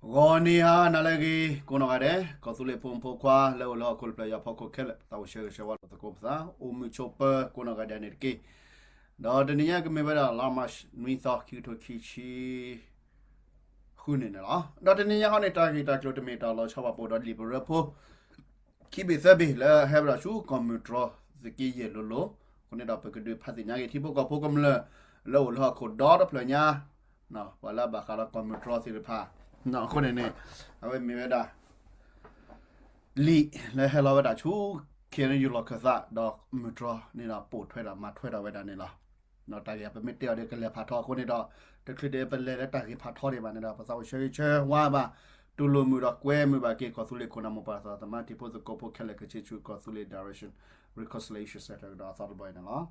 ဂီၤနံၤဟါနၤလၢအဂ့ၤ ကိးနီၢ်ဂၤဒဲး ကီၢ်သူလ့ၤဖိမုၣ်ဖိခွါ လၢအိၣ်လၢဟီၣ်ခိၣ်တဖျၢၣ်ညါအဖီခိၣ်ခဲလၢာ် သးအိၣ်ဆၢဂ့ၤဆၢဝါလိာ်သကိးပသး အိၣ်မုာ်ဆိးပၢၤကိးနီၢ်ဂၤဒဲးန့ၣ်တက့ၢ်. ဒီးတနံၤညါကမ့ၢ်ဝဲဒၣ် လါမၢ်ၡး နွံသီ ခံကထိခံဆံ ဃုန့ၣ်န့ၣ်လီၤ. ဒီးတနံၤညါဃီန့ၣ် တၢ်ဂ့ၢ်တၢ်ကျိၤတမ့ၢ်တၢ်လီၤဆီဘၣ် ပအိၣ်ဒီးလံာ်ပရၢဖိ ခံဘ့ၣ်သၢဘ့ၣ်လၢဟဲဝဲဒၣ်ဆူကီၢ်မုၢ်တြီၢ်သုးက့ယဲၢ်လိၤလိၤ, အဃိန့ၣ်ဒီးပကဒုးဖးသ့ၣ်ညါက့ၤထံဖိကီၢ်ဖိကမျၢၢ် လၢအိၣ်လၢဟီၣ်ခိၣ်ဒီတဖျၢၣ်ညါ ပှၤလၢအဘၣ်ဃးဒီးကီၢ်မုၢ်တြီၢ်သ့ၣ်တဖၣ်, အဃိန့ၣ်န့ၣ် အဝဲမ့ၢ်ဝဲဒၣ် လံာ်လၢဟဲလီၤဝဲဒၣ်ဆူ ခ့ၣ်အဲၣ်ယူၣ် လီၢ်ခၢၣ်သး ဒီးမုၢ်တြီၢ်န့ၣ်ဒီးပိာ်ထွဲဒီးမၤထွဲဒီးဝဲဒၣ်န့ၣ်လီၤ. တၢ်ဂ့ၢ်ပမ့ၢ်တဲအီၤဒီးကလဲၤဖးထီအဃိန့ၣ်ဒီး တချုးဒီးပလဲၤလၢတၢ်ဂ့ၢ်ဖးထီဒံးဘၣ်န့ၣ်ဒီး ပသးအိၣ်ဆၢဂ့ၤဆၢဝါဘၣ် တူၢ်လိာ်မုာ်ဒီးကွဲမုာ်ဘၣ်က့ၤ ကီၢ်သူလ့ၤခိၣ်နၢ်မိၢ်ပၢ်သရၣ်သမါ ထံဖိသကိးဖိခဲလၢာ်ကဆ့ဆူ ကီၢ်သူလ့ၤ Direction Reconciliation Center ကဒီးအသီတဘီအံၤန့ၣ်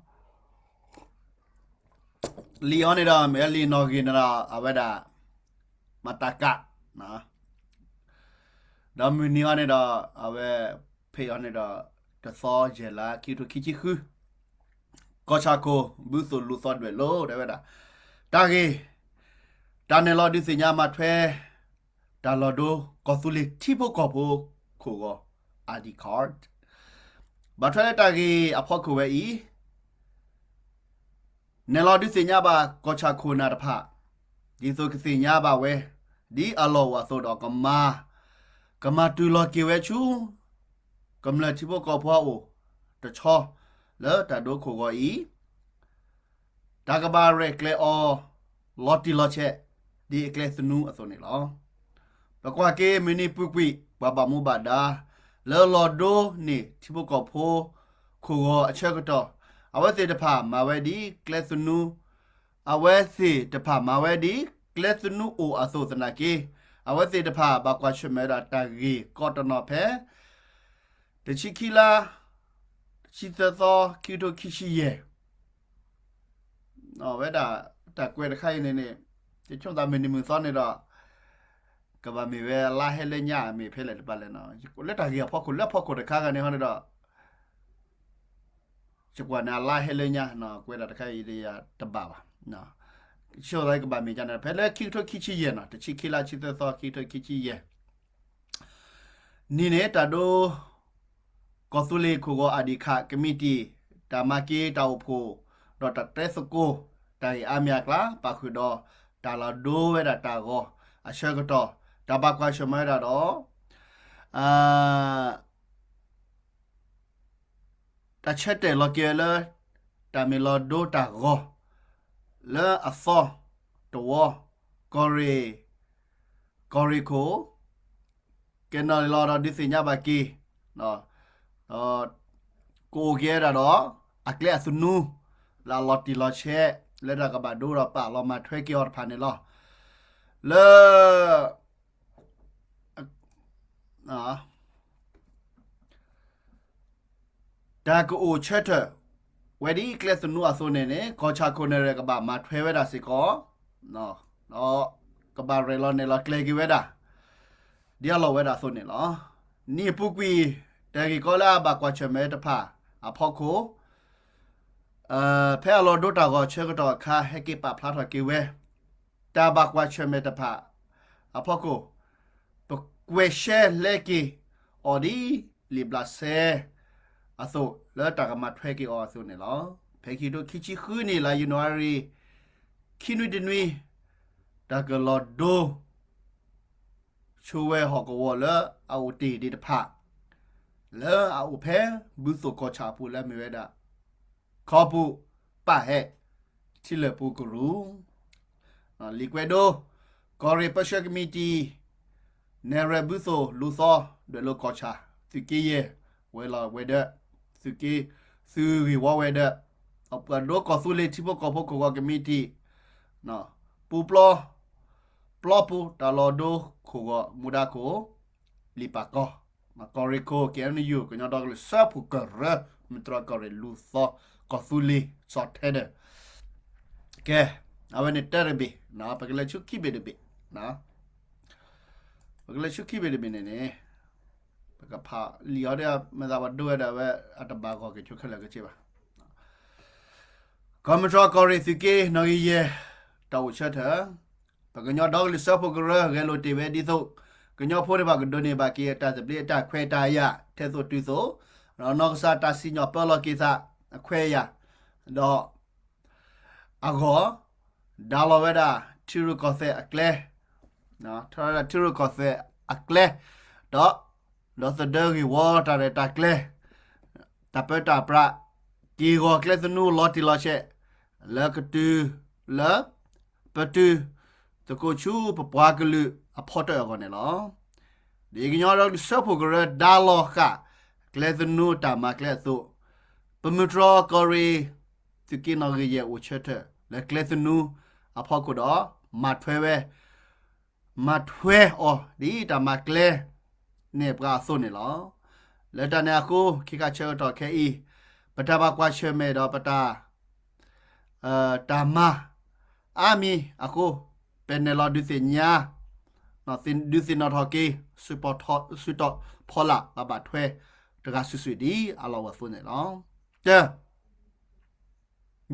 လီၤ. လံာ်အီၤန့ၣ်ဒီး မ့ၢ်လံာ်နီၣ်ဂံၢ်န့ၣ်ဒီး အဝဲဒၣ် မတၤကး ဒီးမုၢ်နံၤအီၤန့ၣ်ဒီး အဝဲ ဖဲအံၤအီၤန့ၣ်ဒီး တသီယဲၢ်လါ ခံကထိခံဆံဃု ကီၢ်ဆၣ်ခိၣ် ဘုသိၣ်လူၤသီဒွဲၣ်လိၤ တဲဝဲဒၣ် တၢ်ဂ့ၢ် တၢ်နဲၣ်လီၤဒုးသ့ၣ်ညါမၤထွဲ တၢ်လီၤဒိကီၢ်သူလ့ၤထံဖိကီၢ်ဖိခိၣ်ဂီၤ I D card ဘၣ်ထွဲလၢတၢ်ဂ့ၢ်အဖီခိၣ်ဝဲအံၤ နဲၣ်လီၤဒုးသ့ၣ်ညါဘၣ်ကီၢ်ဆၣ်ခိၣ်နၢ်တဖၣ် ဒ်သိးကသ့ၣ်ညါဘၣ်ဝဲ ဒ်အလီၢ်အိၣ်အသိးဒီးကမၤ ကမၤတုၤလီၤက့ၤဝဲဆူ ကမျၢၢ်ထံဖိကီၢ်ဖိအအိၣ် တဆီ လၢတၢ်ဒိခိၣ်ဂီၤအံၤ တၢ်ကဘၣ်ရဲၣ်ကျဲၤအီၤ လီၤတံၢ်လီၤဆဲး ဒ်အကျဲသနူအသိးန့ၣ်လီၤ. ပကွၢ်က့ၤမုၢ်နံၤပူၤကွံာ် ပှၤဘၣ်မူဘၣ်ဒါ လၢလီၤဒိန့ၢ်ထံဖိကီၢ်ဖိ ခိၣ်ဂီၤအဆၢကတီၢ် အဝဲသ့ၣ်တဖၣ်မၤဝဲဒ်ကျဲသနူ အဝဲသ့ၣ်တဖၣ်မၤဝဲဒ်ကျဲသနူအိၣ်အသိးသနာ်က့ အဝဲသ့ၣ်တဖၣ်ဘၣ်ကွၢ်ဆၢၣ်မဲာ်ဝဲဒၣ်တၢ်ဂ့ၢ်ကီးတနီၤဖဲ တဆံခံလါ တဆံသၢသီ ခံကထိခံဆံယဲၢ် အဝဲဒၣ်တၢ်ကွဲးတခါအံၤန့ၣ်န့ၣ် ယဆိကမိၣ်သးမုၢ်နံၤမုၢ်သီန့ၣ်ဒီး ကဘၣ်မ့ၢ်ဝဲလါဟဲလၢညါမ့ၢ်ဖဲလဲၣ်တပၤလဲၣ်နီၤ လၢတၢ်ဂ့ၢ်အဖီခိၣ် လၢအဖီခိၣ်တခါဂၤန့ၣ်ဟီန့ၣ်ဒီး ယကွၢ်န့ၣ်အလါဟဲလၢညါ ကွဲးဒၣ်တခါအံၤဒီးယတဘၣ်ဘၣ် ဆိကမိၣ်သးကဘၣ်မ့ၢ်ကန့ၣ် ဖဲလၢခံကထိခံဆံယဲၢ်နီၤ တဆံခံလါ တဆံသၢသီ ခံကထိခံဆံယဲၢ် နံၤန့ၣ် တၢ်ဒိ ကီၢ်သူလ့ၤခိၣ်ဂီၤ I D card committee တၢ်မၤက့ၤတၢ်အိၣ်ဖှိၣ် ဒီးတၢ်တဲသကိး တၢ်ဂ့ၢ်အါမံၤအကျါ ပာ်ဃုာ်ဒီး တၢ်လီၤဒိဝဲဒၣ်တၢ်ဂီၤ အဆၢကတီၢ် တၢ်ဘၣ်ကွၢ်ဆၢၣ်မဲာ်ဝဲဒၣ်ဒီး တၢ်ဆၢတဲာ်လီၤက့ၤလၢ တၢ်မ့ၢ်လီၤဒိတၢ်ဂီၤ လၢအသီတဝီ ကီၢ်ရ့ၣ် ကီၢ်ရ့ၣ်ခိၣ် ကဲနီၣ်လီၤဒီးဒုးသ့ၣ်ညါဘၣ်က့ၤ ဒီး ကအိၣ်က့ၤဝဲဒၣ်ဒီး အကျဲအသနူ လၢအလီၤတံၢ်လီၤဆဲး လၢတၢ်ကဘၣ်ဒိဒီးပာ်လီၤမၤထွဲက့ၤအီၤတဖၣ်န့ၣ်လီၤ. လၢ တၢ်ကအိၣ်ဆၢထၢၣ်ဝဲဒ်ကျဲသနူအသိးန့ၣ်န့ၣ် ကီၢ်ဆၣ်ခိၣ်နၢ်ရဲၣ်ကဘၣ်မၤထွဲဝဲဒၣ်စ့ၢ်ကီး ဒီးကဘၣ်ရဲၣ်လီၤနဲၣ်လီၤကျဲၤက့ၤဝဲဒၣ် ဒ်အလီၢ်ဝဲဒၣ်အသိးန့ၣ်လီၤ. နံၣ်အပူၤကွံာ် တၢ်ဂ့ၢ်ကီလၢအဘၣ်ကွၢ်ဆၢၣ်မဲာ်တဖၣ်အဖီခိၣ် ဖဲအလီၢ်ဒိတၢ်ဂီၤဆၢကတီၢ်အခါ ဟဲက့ၤပာ်ဖျါထီၣ်က့ၤဝဲ တၢ်ဘၣ်ကွၢ်ဆၢၣ်မဲာ်တဖၣ်အဖီခိၣ် ပကွဲးရှဲလဲက့ၤအီၤဒ်လံာ်ဘျးစဲအသိး လၢတၢ်ကမၤထွဲက့ၤအီၤအသိးန့ၣ်လီၤ. ဖဲခံကထိခံဆံဃုနံၣ် လါယနူၤအါရံၤ ခံနွံတနွံ တၢ်ကလီၤဒိ ဆိဝဲဟီၣ်ကဝီၤလၢအအိၣ်တ့ၢ်ဒံးတဖၣ် လၢအအိၣ်ဖဲဘုသိၣ်ကီၢ်ဆၣ်အပူၤလၢအမ့ၢ်ဝဲဒၣ် ခီပူၤပၣ်ဟဲ ထံလၢၢ်ပူၤကရူၢ် လံာ်ကွဲးဒိ ကီၢ်ရ့ၣ်ပၢဆှၢကမံးတံာ် နဲၣ်ရွဲၣ်ဘုသိၣ်လူၤသီ ဒွဲၣ်လိၤကီၢ်ဆၣ် သုးက့ယဲၢ် ဝဲၤလီၤဝဲၤဒၢး သုးက့ သုးဂ့ၢ်ဝီဝဲၤဒၢး ပှၤဒိကီၢ်သူလ့ၤထံဖိကီၢ်ဖိခိၣ်ဂီၤကမံးတံာ် ပူပျီ ပျီပူၤတၢ်လီၤဒိခိၣ်ဂီၤမူဒါခိၣ် လံာ်ပာ်ကီၤ ကီၢ်ရ့ၣ်ခိၣ် ကဲအံၣ်ယူၣ် ကညီဒီကလုာ်စၢဖှိၣ်ကရၢ မုၢ်တြီၢ်ကီၢ်ရ့ၣ်လူၤသီ ကီၢ်သူလ့ၤ စီၤထဲဒၢၣ် ကဲ အဝဲန့ၣ်တၢတဘ့ၣ် ပကလဲၤဆူခံဘ့ၣ်တဘ့ၣ် ပကလဲၤဆူခံဘ့ၣ်တဘ့ၣ်န့ၣ်န့ၣ် ပကဖးလံာ်အီၤဒီး မ့ၢ်သးပှၤဒိဝဲဒၣ်ဝဲ အတဘၣ်ဂီၢ်က့ၤဆိခဲလၢာ်ကဆ့ဘၣ် ကီၢ်မုၢ်တြီၢ်ကီၢ်ရ့ၣ်သုးက့ နီၣ်ဂံၢ်ယဲၢ် တၢ်အိၣ်ဆၢထၢၣ် ပကညီဒီကလုာ်စၢဖှိၣ်ကရၢ ဂဲၤလိာ်တ့ၢ်ဝဲဒ်သိး ကညီဖိတဖၣ်ကဒိးန့ၢ်ဘၣ်က့ၤအတၢ်သဘျ့အတၢ်ခွဲးတၢ်ယာ် ထဲသိးတုၤသိး, ဒီးနီၢ်ကစၢ်တၢ်စံၣ်ညီၣ်ပၢလီၤက့ၤသးအခွဲးအယာ်, ဒီး အဂီၢ်, ဒါလီၤဝဲဒၣ်ထံရူၢ်ကီၢ်သဲးအကျဲ, ထီဒါထံရူၢ်ကီၢ်သဲးအကျဲ, ဒီး ဒီးသဒၢဂ့ၢ်ဝီတၢ်ရဲၣ်တၢ်ကျဲၤ, တၢ်ပၢတၢ်ပြး, က့ၢ်ဂီၤကျဲသနူလီၤတံၢ်လီၤဆဲး, လၢကတုၤလၢ ပတုၤ သကိးဆူပပှၤကလုာ်အဖီတၢၣ်အဂီၢ်န့ၣ်လီၤ. ဒ်ကညီဒီကလုာ်စၢဖှိၣ်ကရၢဒါလီၤဃာ် ကျဲသနူတၢ်မၤကျဲအသိး, ပမုၢ်တြီၢ်ကီၢ်ရ့ၣ် သုးက့နီၣ်ဂံၢ်ယဲၢ်အိၣ်ဆၢထၢၣ်လၢကျဲသနူအဖီခိၣ်ဒီး မၤထွဲဝဲ မၤထွဲအီၤဒ်တၢ်မၤကျဲန့ၢ်ပှၤအသိးန့ၣ်လီၤ. လၢတၢ်န့ၣ်အဃိ ခဲခါဆၢကတီၢ်ခဲအံၤ ပတၢ်ဘၣ်ကွၢ်ဆၢၣ်မဲာ်ဒီးပတၢ် တၢ်မၤအါမံၤအဃိ ပနဲၣ်လီၤဒုးသ့ၣ်ညါ ဒုးသ့ၣ်နီၣ်ထီၣ်က့ၤ စုတီၤဖီလာ်ဘၣ်ဘၣ်ထွဲ တဂၤစုာ်စုာ်ဒ်အလီၢ်အိၣ်အသိးန့ၣ်လီၤ. တၢ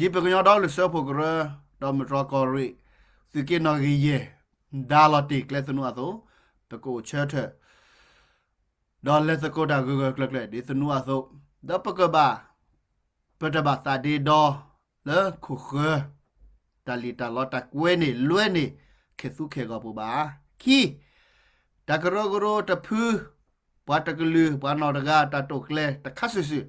ဒ်ပကညီဒီကလုာ်စၢဖှိၣ်ကရၢ ဒီးမုၢ်တြီၢ်ကီၢ်ရ့ၣ် သုးက့နီၣ်ဂံၢ်ယဲၢ် ဒါလီၤတ့ၢ်ကျဲသနူအသိး, ပကအိၣ်ဆၢထၢၣ် ဒီးလဲၤသကိးတၢ်ဂၢၢ်ဂၢၢ်ကျၢၤကျၢၤဒ်သနူအသိး, ဒီးပကဘၣ် ပတဘၣ်သးဒ့ဒီလၢခိၣ်ဃၢၤ တၢ်လံၣ်တၢ်လီတၢ်ကွဲန့ၢ်လွဲန့ၢ် ခဲသူၣ်ခဲဂီၤပူၤဘၣ်. ခံ, တၢ်ကရၢကရိတဖု ပှၤတကလုာ် ပှၤနီၢ်တဂၤ တၢ်တိာ်ကျဲၤတခါစုာ်စုာ်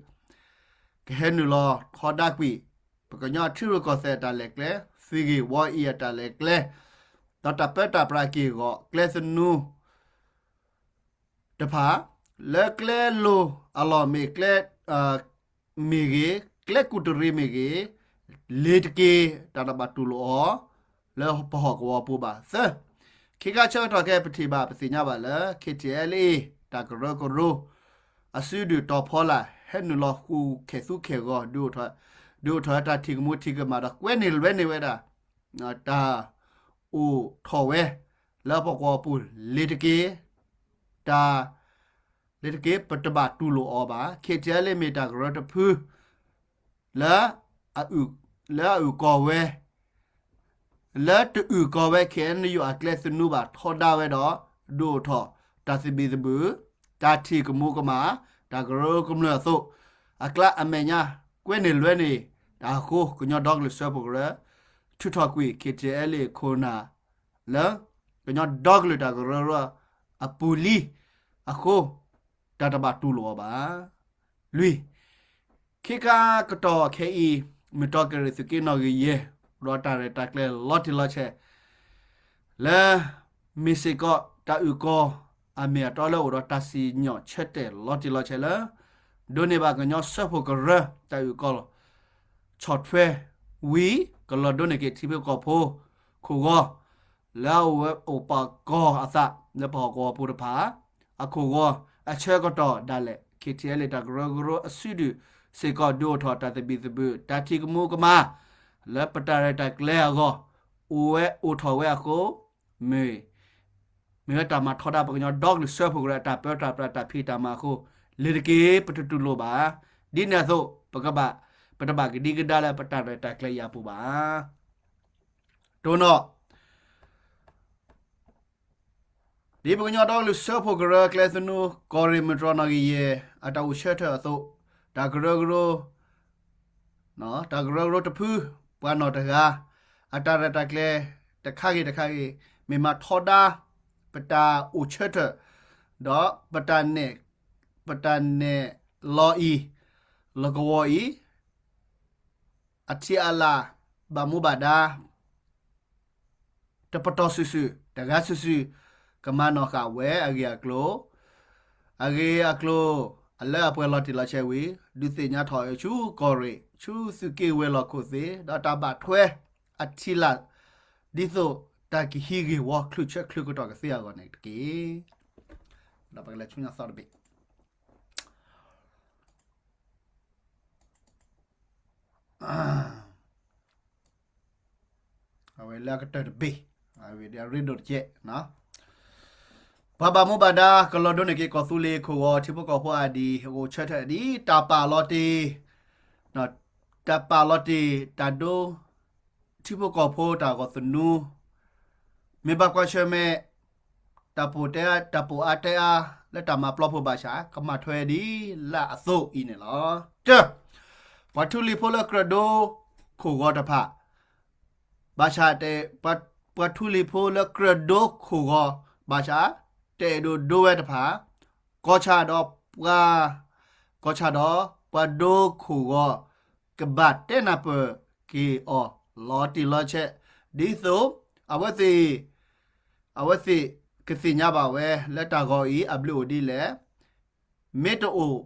ကဟဲနုာ်လီၤထီဒါကွံာ် ပကညီထံရူၢ်ကီၢ်သဲးအတၢ်လဲၤကျဲ, သုးဂ့ၢ်ဝီအံၤအတၢ်လဲၤကျဲ, ဒီးတၢ်ပၢတၢ်ပြးက့ၢ်ဂီၤကျဲသနူ တဖၣ် လၢကျဲလိၤအလီၢ်မ့ၢ်ကျဲ မ့ၢ်ဂ့ၤ, ကျဲကူၣ်တရံးမ့ၢ်ဂ့ၤ, လ့ၤတက့ၤ တၢ်တဘၣ်တူၢ်လိာ်အီၤ လၢပဟီၣ်ကဝီၤပူၤဘၣ်. သၢ, ခဲခါဆၢကတီၢ်ခဲအံၤ ပထံၣ်ဘၣ်ပသ့ၣ်ညါဘၣ်လၢ ခ့ၣ်ထံၣ်အဲလ်အ့ တၢ်ကရၢကရိ အစုဒုၣ်တီၤဖီလာ် ဟဲနုာ်လီၤဃုာ်ခဲသူၣ်ခဲဂီၤ ဒုးအိၣ်ထီၣ်ဝဲတၢ်ထံၣ်ကမူထံၣ်ကမၣ်ဒီးကွဲန့ၢ်လွဲန့ၢ်ဝဲဒၣ် တၢ်အိၣ်ထီၣ်ဝဲ လၢပှၤကဝီၤပူၤ လ့ၤတက့ၤ တၢ် လ့ၤတက့ၤ ပတဘၣ်တူၢ်လိာ်အီၤဘၣ်. ခ့ၣ်ထံၣ်အဲလ်အ့ မ့ၢ်တၢ်ကရၢတဖု လၢ လၢအအုၣ်ကီၤဝဲ လၢတအုၣ်ကီၤဝဲ ခဲအံၤ နယူၢ်အကျဲသနူဘၣ်ထီဒါဝဲဒီး ဒုးအိၣ်ထီၣ် တၢ်သဘံၣ်သဘုၣ် တၢ်ထံၣ်ကမူကမၣ် တၢ်ကရၢကမျၢၢ်အသိး အကျါအမဲာ်ညါ ကွဲန့ၢ်လွဲန့ၢ် တၢ်အဃိ ကညီဒီကလုာ်စၢဖှိၣ်ကရၢ ထုးထီၣ်ကွံာ် ခ့ၣ်ထံၣ်အဲလ်အ့ ခိၣ်နၢ် လၢ ကညီဒီကလုာ်တၢ်ကရၢကရိ အပူၤလံ အဃိ တၢ်တဘၣ်တူၢ်လိာ်အီၤဘၣ်. လွံၢ်, ခဲခါကတီၢ်ခဲအံၤ မုၢ်တြီၢ်ကီၢ်ရ့ၣ်သုးက့နီၣ်ဂံၢ်ယဲၢ် အိၣ်ဒီးတၢ်ရဲၣ်တၢ်ကျဲၤလီၤတံၢ်လီၤဆဲး လၢ မ့ၢ်စ့ၢ်ကီးတၢ်အုၣ်ကီၤ အမ့ၢ်အတီလၢအိၣ်ဒီးတၢ်စံၣ်ညီၣ်ဆၢတဲာ်လီၤတံၢ်လီၤဆဲးလၢ ဒိးန့ၢ်ဘၣ်ကညီစၢဖှိၣ်ကရၢ တၢ်အုၣ်ကီၤ ဆီၣ်ထွဲဝံၤ ကလီၤဒိန့ၢ်က့ၤထံဖိကီၢ်ဖိ ခိၣ်ဂီၤ လၢအအိၣ်ဝဲအိၣ်ပာ်ကီၤအသး လၢပဟီၣ်ကဝီၤပူၤတဖၣ် အခိၣ်ဂီၤ အဆၢကတီၢ်ဒၣ်လဲာ် ခ့ၣ်ထံၣ်အဲလ်အ့ တၢ်ကရၢကရိအစုဒုၣ်စ့ၢ်ကီး ဒုးအိၣ်ထီၣ်တၢ်သဘံၣ်သဘုၣ် တၢ်ထံၣ်ကမူကမၣ် လၢပတၢ်ရဲၣ်တၢ်ကျဲၤအဂီၢ် အိၣ်ဝဲအိၣ်ထီၣ်ဝဲအဃိ မ့ၢ် မ့ၢ်ဝဲတၢ်မၤထီဒါပကညီဒီကလုာ်စၢဖှိၣ်ကရၢ အတၢ်ပၢတၢ်ပြးတၢ်ဖံးတၢ်မၤအဃိ လ့ၤတက့ၤ ပတတူၢ်လိာ်ဘၣ်. ဒ်န့ၣ်အသိး ပကဘၣ် ပတဘၣ်ကဒံကဒါလၢပတၢ်ရဲၣ်တၢ်ကျဲၤအံၤအပူၤဘၣ်. တိၢ်နီၣ် ဒ်ပကညီဒီကလုာ်စၢဖှိၣ်ကရၢ ကျဲသနူ ကီၢ်ရ့ၣ်မုၢ်တြီၢ်နီၣ်ဂံၢ်ယဲၢ် အတၢ်အိၣ်ဆၢထၢၣ်အသိး တၢ်ကရၢကရိ တၢ်ကရၢကရိတဖု ပှၤနီၢ်တဂၤ အတၢ်ရဲၣ်တၢ်ကျဲၤ တခါဂ့ၤတခါဂ့ၤ မ့ၢ်မၤထီဒါ ပတၢ်အိၣ်ဆၢထၢၣ် ဒီးပတၢ်နဲၣ် ပတၢ်နဲၣ်လီၤအံၤ လီၢ်ကဝီၤအံၤ အထံအလာ် ဘၣ်မူဘၣ်ဒါ တပတီၢ်စုာ်စုာ် တဂၤစုာ်စုာ် ကမၤနီၣ်ဃာ်ဝဲအဂ့ၢ်အကျိၤ အဂ့ၢ်အကျိၤ အလၢအပှဲၤလီၤတံၢ်လီၤဆဲးဝံၤ ဒုးသ့ၣ်ညါထီၣ်အၢ ဆူကီၢ်ရ့ၣ် ဆူသုးက့ဝဲၤလီၢ်ခိၣ်သ့ၣ် ဒီးတၢ်ဘၣ်ထွဲအထံလာ် ဒ်သိးတၢ်ကဟံးဂ့ၢ်ဝီချုးဆၢချုးကတီၢ်ကသ့အဂီၢ်န့ၣ်တက့ၢ်. ဒီးပကလဲၤဆူညါသီတဘ့ၣ် အဝဲလၢအကတၢၢ်တဘ့ၣ် အဝဲဒၣ်အရ့ဒိၣ်တကဲး ပှၤဘၣ်မူဘၣ်ဒါ ကလီၤဒိန့ၢ်က့ၤကီၢ်သူလ့ၤခိၣ်ဂီၤ ထံဖိကီၢ်ဖိအဒံး အိၣ်ဆၢထၢၣ်ဒ် တၢ်ပာ်လီၤတ့ၢ် တၢ်ပာ်လီၤတ့ၢ် တၢ်ဒိ ထံဖိကီၢ်ဖိတၢ်ဂီၤသနူ မ့ၢ်ဘၣ်ကွၢ်ဆၢၣ်မဲာ် တၢ်ပိာ်တဲ တၢ်ပိာ်အါတဲအါ လၢတၢ်မၤပျီဖိဘၣ်ဆၣ် ကမၤထွဲဒ်လၢအသိးအံၤန့ၣ်လီၤ. တၢ, ပှၤထူလံၤဖိလၢကြၢးဒိခိၣ်ဂီၤတဖၣ် ဘၣ်ဆၣ်တဲ, ပှၤထူလံၤဖိလၢကြၢးဒိခိၣ်ဂီၤ ဘၣ်ဆၣ် တအဲၣ်ဒိးဒိဝဲတဖၣ်, ကီၢ်ဆၣ်ဒီးပှၤ, ကီၢ်ဆၣ်ဒီးပှၤဒိခိၣ်ဂီၤ ကဘၣ်တဲနၢ်ပၢၢ်က့ၤအီၤ လီၤတံၢ်လီၤဆဲး, ဒ်သိး အဝဲသ့ၣ်, အဝဲသ့ၣ်ကသ့ၣ်ညါဘၣ်ဝဲ လၢတၢ်ဂီၤအံၤအဘျုးအိၣ်ဒ်လဲၣ်, မ့ၢ်တအိၣ်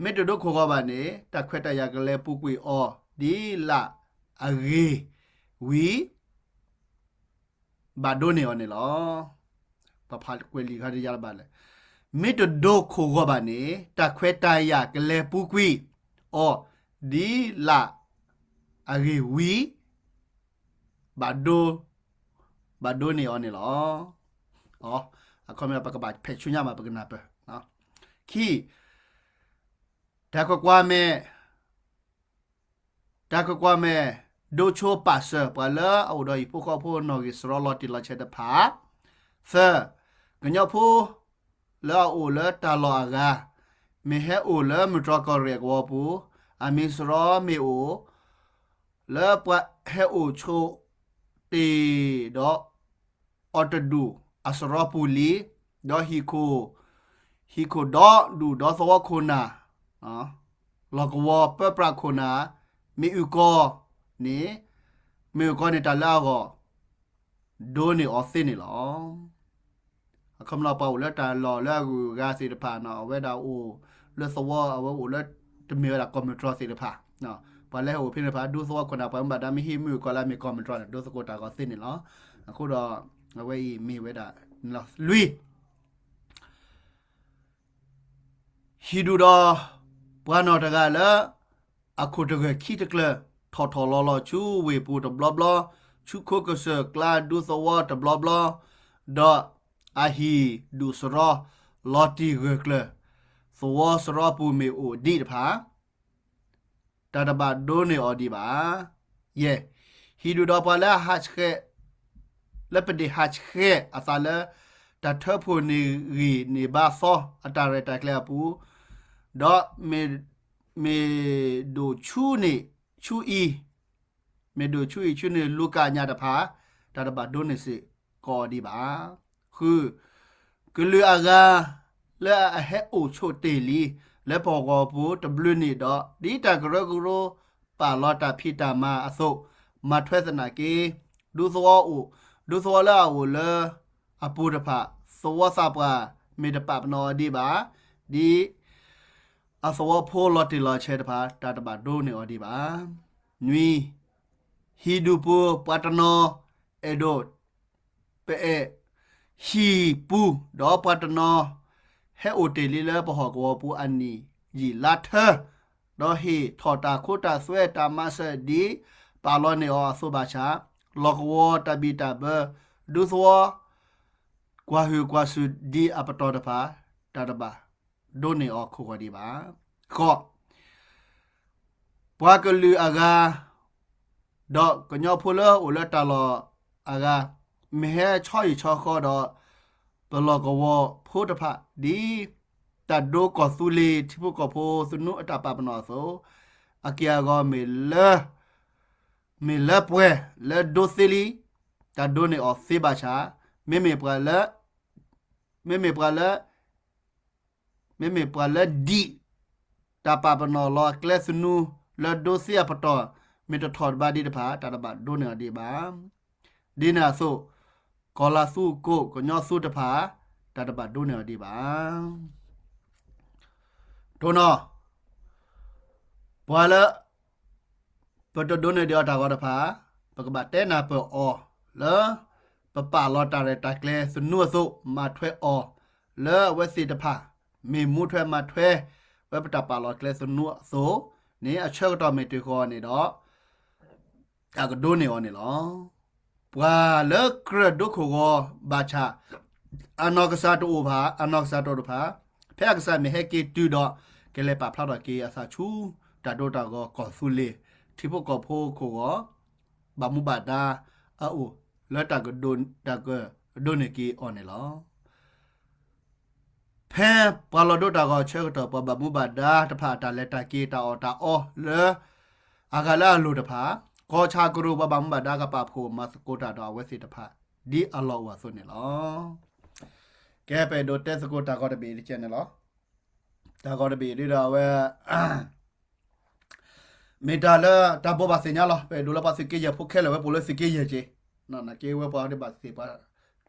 မ့ၢ်တဒိခိၣ်ဂီၤဘၣ်န့ၣ် တၢ်ခွဲးတၢ်ယာ်ကလဲၤပူၤကွံာ်အီၤ ဒ်လၢအဂ့ၤဝံၤ ဘၣ်ဒိန့ၢ်အီၤန့ၣ်လီၤ. ပဖးကွဲးလံာ်ခါတယါတဘၣ်လဲၣ်. မ့ၢ်တဒိခိၣ်ဂီၤဘၣ်န့ၣ် တၢ်ခွဲးတၢ်ယာ်ကလဲၤပူၤကွံာ်အီၤ ဒ်လၢအဂ့ၤဝံၤ ဘၣ်ဒိ, ဘၣ်ဒိန့ၢ်အီၤန့ၣ်လီၤ. အခီပညီ ပကဘၣ်ဖဲးဆူညါမး ပကနၢ်ပၢၢ်. ခံ, တၢ်ကွၢ်ကွၢ်မဲာ်, တၢ်ကွၢ်ကွၢ်မဲာ် ဒိဆိပာ်စၢၤ ပှၤလၢအအိၣ်ဒီးဟံၣ်ဖိဃီဖိနီၣ်ဂံၢ်စရီလီၤတံၢ်လီၤဆဲးတဖၣ်. သၢ, ကညီဖိ လၢအအိၣ်လၢတၢ်လီၢ်အဂၤ, မ့ၢ်ဟဲအိၣ်လၢမုၢ်တြီၢ်ကီၢ်ရ့ၣ်အကဝီၤပူၤ, အမံၤစရီမ့ၢ်အိၣ် လၢပှၤဟဲအိၣ်ဆိတ့ၢ်ဒီး အီၤတဒူၣ်အစရီပူၤလံ, ဒီးဟံၣ်ခိၣ်, ဟံၣ်ခိၣ်ဒီဒူၣ်ဒီသဝီခိၣ်နၢ်, လီၢ်ကဝီၤပၢပြးခိၣ်နၢ်, မ့ၢ်အုၣ်ကီၤန့ၣ်, မ့ၢ်အုၣ်ကီၤန့ၣ် တၢ်လၢအဂီၢ် ဒိန့ၢ်အီၤသ့န့ၣ်လီၤ. အခီပညီ ပှၤအိၣ်လၢတၢ်လီၢ်လၢအဂုၤအဂၤသ့ၣ်တဖၣ်န့ၣ် အဝဲဒၣ်အိၣ်လၢသဝီ အဝဲအိၣ်လၢတမ့ၢ်ဝဲဒၣ်ကီၢ်မုၢ်တြီၢ်သ့ၣ်တဖၣ်, ပှၤလၢဟဲအိၣ်ဖဲန့ၣ်တဖၣ် ဒူသဝီခိၣ်နၢ် ပှၤမ့ၢ်ဘၣ်ဒါမ့ၢ်ဟံးမ့ၢ်အုၣ်ကီၤလၢအမ့ၢ်ကီၢ်မုၢ်တြီၢ်န့ၣ် ဒိသကိးတၢ်ဂီၤသ့န့ၣ်လီၤ. အဃိဒီး အဝဲအံၤမ့ၢ်ဝဲဒၣ် လွံၢ် ဟံၣ်ဒူၣ်ဒီး ပှၤနီၢ်တဂၤလၢ အခိၣ်တဂၢၢ်ခံတကျၢၤ ထီၣ်ထီၣ်လီၤလီၤဆူဝ့ၢ်ပူၤတဘျီဘျီ, ဆူခိကစၢၢ်ကျါဒူသဝီတဘျီဘျီ, ဒီးအဟံၣ်ဒူၣ်စရီ လီၤတံၢ်ဂၢၢ်ကျၢၤ, သဝီစရီပူၤမ့ၢ်အိၣ်ဒံးတဖၣ် တၢ်တဘၣ်ဒိန့ၢ်အီၤဒံးဘၣ်. ယဲၢ်, ဟံၣ်ဒူၣ်ဒီးပှၤလၢအဟးဆှဲး လၢပဒ့ၣ်ဟးဆှဲးအသးလၢ တၢ်ထၢဖှိၣ်န့ၢ်ဂံၢ်န့ၢ်ဘါသီအတၢ်ရဲၣ်တၢ်ကျဲၤအပူၤ, ဒီးမ့ၢ်ဒိၣ်ဆူန့ၢ်ဆူအံၤ, မ့ၢ်ဒိၣ်ဆူအံၤဆူန့ၢ်လူၤကၣ်ညၣ်တဖၣ်, တၢ်တဘၣ်ဒိန့ၢ်စ့ၢ်ကီးအီၤဒံးဘၣ်. ဃု, ကလုာ်အဂၤ လၢအဟဲအိၣ်ဆိးတ့ၢ်လံ လၢပဟီၣ်ကဝီၤပူၤတဘျုးနံၣ်ဒီး ဒ်တၢ်ကရၢကရိ ပာ်လီၤတၢ်ဖံးတၢ်မၤအသိး, မၤထွဲသနာ်က့ ဒူသဝီအိၣ်, ဒူသဝီလၢအအိၣ်လၢအပူၤတဖၣ် သဝီသးပှၢ်မ့ၢ်တပာ်ပနီၣ်အီၤဒံးဘၣ်, ဒ်အသဝီဖိလီၤတံၢ်လီၤဆဲးတဖၣ် တၢ်တဘၣ်ဒိန့ၢ်အီၤဒံးဘၣ်. နွံ, ဟံၣ်ဒူၣ်ပူၤ ပှၤတနီၤအဲၣ်ဒိး ပအဲၣ်ဟံၣ်ပူၤ ဒီးပှၤတနီၤ ဟဲအိၣ်တ့ၢ်လံလၢပဟီၣ်ကဝီၤပူၤအနံၣ်ယံာ်လါထၢ, ဒီးဟ့ၣ်ထီၣ်တၢ်ခိတၢ်သွဲတၢ်မၤစၢၤဒ်ပာ်လီၤန့ၢ်အီၤအသိးဘၣ်ဆၣ်, လီၢ်ကဝီၤတၢ်ဘံၣ်တၢ်ဘၢ ဒူသဝီ ကွၢ်ဟုၣ်ကွၢ်စူၣ်ဒံးအပတီၢ်တဖၣ် တၢ်တဘၣ်ဒိန့ၢ်အီၤခိၣ်ဂီၤဒံးဘၣ်. ဃိး, ပှၤကလုာ်အဂၤ ဒီးကညီဖိလၢအိၣ်လၢတၢ်လီၢ်အဂၤ မ့ၢ်ဟဲဆီဟံၣ်ဆီဃီဒီး ပလီၢ်ကဝီၤဖိတဖၣ် ဒ်တၢ်ဒိကီၢ်သူလ့ၤထံဖိကီၢ်ဖိသနူအတၢ်ပာ်ပနီၣ်အသိး, အက့ၢ်အဂီၤမ့ၢ်လၢ မ့ၢ်လၢပှဲၤလၢဒိသ့လံ, တၢ်ဒိန့ၢ်အီၤသ့ဘၣ်ဆၣ်, မ့မ့ၢ်ပှၤလၢ မ့မ့ၢ်ပှၤလၢ မ့မ့ၢ်ပှၤလၢဒံး တၢ်ပာ်ပနီၣ်လီၤကျဲသနူလၢဒိသ့အပတီၢ် မ့ၢ်တထီၣ်တဘၣ်ဒံးတဖၣ် တၢ်တဘၣ်ဒိန့ၢ်အီၤဒံးဘၣ်. ဒ်န့ၣ်အသိး ကီၢ်လၤသူကီၢ်ကညီသူတဖၣ် တၢ်တဘၣ်ဒိန့ၢ်အီၤဒံးဘၣ်. တိၢ်နီၣ် ပှၤလၢ ပတဒိန့ၢ်ဒံးအီၤတၢ်ဂီၤတဖၣ် ပကဘၣ်တဲနၢ်ပၢၢ်အီၤလၢ ပပာ်လီၤတၢ်ရဲၣ်တၢ်ကျဲၤသနူအသိး မၤထွဲအီၤလၢအဝဲသ့ၣ်တဖၣ် မ့ၢ်မူထွဲမၤထွဲဝဲပတၢ်ပာ်လီၤကျဲသနူအသိးန့ၣ် အဆၢကတီၢ်မ့ၢ်တဂီၤန့ၣ်ဒီး အကဒိန့ၢ်အီၤန့ၣ်လီၤ. ပှၤလၢကြၢးဒိခိၣ်ဂီၤဘၣ်ဆၣ် အနီၢ်ကစၢ်တအိၣ်ဘၣ်, အနီၢ်ကစၢ်တအိၣ်တဖၣ်, ဖဲအကစၢ်မ့ၢ်ဟဲက့ၤတုၤဒီး ကလဲၤပာ်ဖျါထီၣ်က့ၤအသးဆူ တၢ်ဒိတၢ်ဂီၤကီၢ်သူလ့ၤ ထံဖိကီၢ်ဖိခိၣ်ဂီၤ ဘၣ်မူဘၣ်ဒါအအိၣ် လၢတၢ်ကဒိးန့ၢ်က့ၤအီၤန့ၣ်လီၤ. ဖဲပှၤလီၤဒိတၢ်ဂီၤဆၢကတီၢ်ပှၤဘၣ်မူဘၣ်ဒါတဖၣ်အတၢ်လဲၤတၢ်က့ၤတၢ်အီၣ်တၢ်အီလၢ အဂၤလၢအလိၤတဖၣ် ကီၢ်ဆၣ်ကရူၢ်ပှၤဘၣ်မူဘၣ်ဒါကပာ်ဖှိၣ်မၤသကိးတၢ်ဒီးအဝဲသ့ၣ်တဖၣ် ဒ်အလီၢ်အိၣ်အသိးန့ၣ်လီၤ. ကဲ ပအဲၣ်ဒိးတဲသကိးတၢ်ဂီၤတဘ့ၣ်အံၤတကဲန့ၣ်လီၤ. တၢ်ဂီၤတဘ့ၣ်အံၤဒ်ဒီးအဝဲ မ့ၢ်တၢ်လၢတၢ်ဘိးဘၣ်သ့ၣ်ညါလီၤ. ပအဲၣ်ဒိးလၢပှၤသုးက့ယဲၢ်ဖိခဲလၢာ်ဝဲပအိၣ်လၢသုးက့ယဲၢ်က့ၤ, နာ်က့ဝဲပှၤဒ်ဘၣ်သ့ၣ်ပှၤ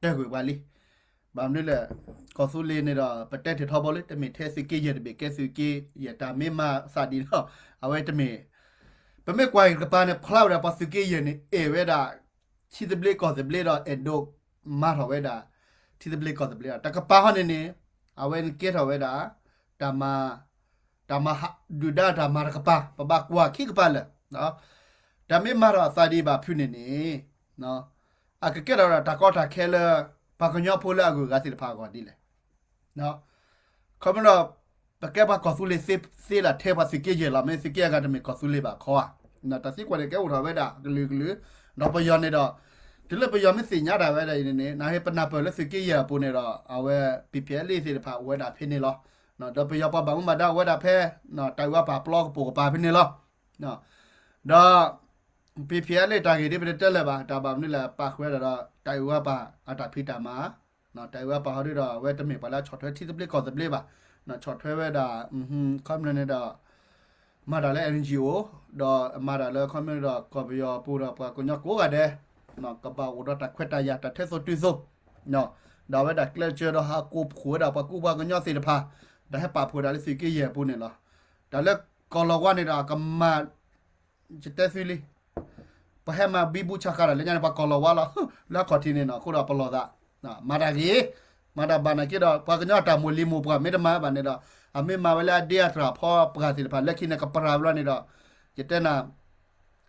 တၢၢ်ကွံာ်ပှၤလံ. ဘၣ်မနုၤလဲၣ်, ကီၢ်သူလ့ၤန့ၣ်ဒီး ပတဲတ့ၢ်ထီဘိလံ တမ့ၢ်ထဲသုးက့ယဲၢ်တဘ့ၣ် ကဲသုးက့ယဲၢ်တၢ်မ့ၢ်မၤသးဒ်န့ၣ်ဒီး အဝဲတမ့ၢ်, ပမ့ၢ်ကွၢ်က့ၤတကပၤန့ၣ် ဖျါဝဲဒၣ်ပှၤသုးက့ယဲၢ်န့ၣ် အဲၣ်ဝဲဒၣ် ထံသဘျ့ကီၢ်သဘျ့ဒီးအဲၣ်ဒိးမၤထီၣ်ဝဲဒၣ် ထံသဘျ့ကီၢ်သဘျ့ဒီး တကပၤဟီန့ၣ်န့ၣ် အဝဲန့ၣ်ကဲထီၣ်ဝဲဒၣ် တၢ်မၤ တၢ်မၤဟးဒုၣ်ဒါတၢ်မၤတကပၤ ပဘၣ်ကွၢ်ခံကပၤလၢာ်, တၢ်မ့ၢ်မၤထီၣ်အသးဒ်ဘၣ်ဖုးန့ၣ်န့ၣ် အကကဲထီၣ်ဒီးတၢ်ကီတၢ်ခဲလၢ ပှၤကညီဖိလၢအဂုၤအဂၤသ့ၣ်တဖၣ်အဂီၢ်ဒ်လဲၣ်. ခီဖျိဒီး ပကဲပှၤကီၢ်သူလ့ၤသ့လၢ်ထဲပှၤသုးက့ယဲၢ်လီၤ. မ့ၢ်သုးက့ယဲၢ်ဂၤတမ့ၢ်ကီၢ်သူလ့ၤဘၣ်ခီဧါ. တၢ်သံကွၢ်န့ၣ်ကဲအိၣ်ထီၣ်ဝဲဒၣ်ကလုာ်ကလုာ်, ဒီးပယီၤန့ၣ်ဒီး တုၤလၢပယီၤမ့ၢ်သ့ၣ်ညါတၢ်ဝဲဒၣ်အံၤန့ၣ်န့ၣ် နဟ့ၣ်ပနၢ်ပၢၢ်လၢသုးက့ယဲၢ်အပူၤန့ၣ်ဒီး အဝဲ ပံၤဖံးအလ့ၣ် သ့ၣ်တဖၣ်အိၣ်ဝဲဒၣ်ဖဲန့ၣ်လီၤ. ဒီးပယီၤပှၤဘၣ်မူဘၣ်ဒါအိၣ်ဝဲဒၣ်ဖဲ တၢ်အုၣ်အပၢ်ပျီကပိာ်ကပၤဖဲန့ၣ်လီၤ. ဒီး ပံၤဖံးအလ့ၣ်တၢ်ဂ့ၢ်ဒ်ပတဲတၢ်လၢၤဘၣ် တၢ်ဘၣ်မနုၤလဲၣ် ပာ်ဃုာ်ဝဲဒၣ်ဒီး တၢ်အုၣ်အပၢ်အတၢ်ဖံးတၢ်မၤ, တၢ်အုၣ်အပၢ်ဟီဒ်ဒီး အဝဲတမ့ၢ်ပှၤလၢအဆီၣ်ထွဲထံသဘျ့ကီၢ်သဘျ့ဘၣ်, ဆီၣ်ထွဲဝဲဒၣ် ခီပညီန့ၣ်ဒီး မၤတၢ်လၢ NGO ဒီးမၤတၢ်လၢခီပညီန့ၣ်ဒီး ကီၢ်ပယီၤပူၤဒီးပှၤကညီကိးဂၤဒဲး ကဘၣ်အိၣ်ဒီးတၢ်ခွဲးတၢ်ယာ်တၢ်ထဲသိးတုၤသိး, ဒီးအဝဲဒၣ်ကျဲးစၢးဒီးဟးကိးဖှိၣ်ဝဲဒၣ်ပှၤကူပှၤကညီသ့ၣ်တဖၣ်, ဒီးဟဲပာ်ဖှိၣ်တၢ်လၢသုးက့ယဲၢ်အပူၤန့ၣ်လီၤ. တၢ်လၢကီၢ်လီၤဝါန့ၣ်ဒီး ကမၤ ယတဲသုလံ ပှၤဟဲမၤဘံဘူဆးဃာ်တၢ်လၢညါန့ၣ် ပှၤကီၢ်လီၤဝါလီၤ. လၢအခီၣ်ထံးန့ၣ်နီၤ အဃိဒီးပလီၢ်သး မၤတၢ်ဂ့ၤ, မၤတၢ်ဘၣ်နာ်က့ဒီး ပှၤကညီအတၢ်မိၢ်လံၤမိၢ်ပှၢ်မ့ၢ်တမၤဘၣ်န့ၣ်ဒီး အမ့ၢ်မၤဝဲလၢအဒ့အတြၢ်ဖီပှၢ်သ့ၣ်တဖၣ် လၢခံန့ၣ်ကပျၢ်ဘျီန့ၣ်ဒီး ယတဲနၤ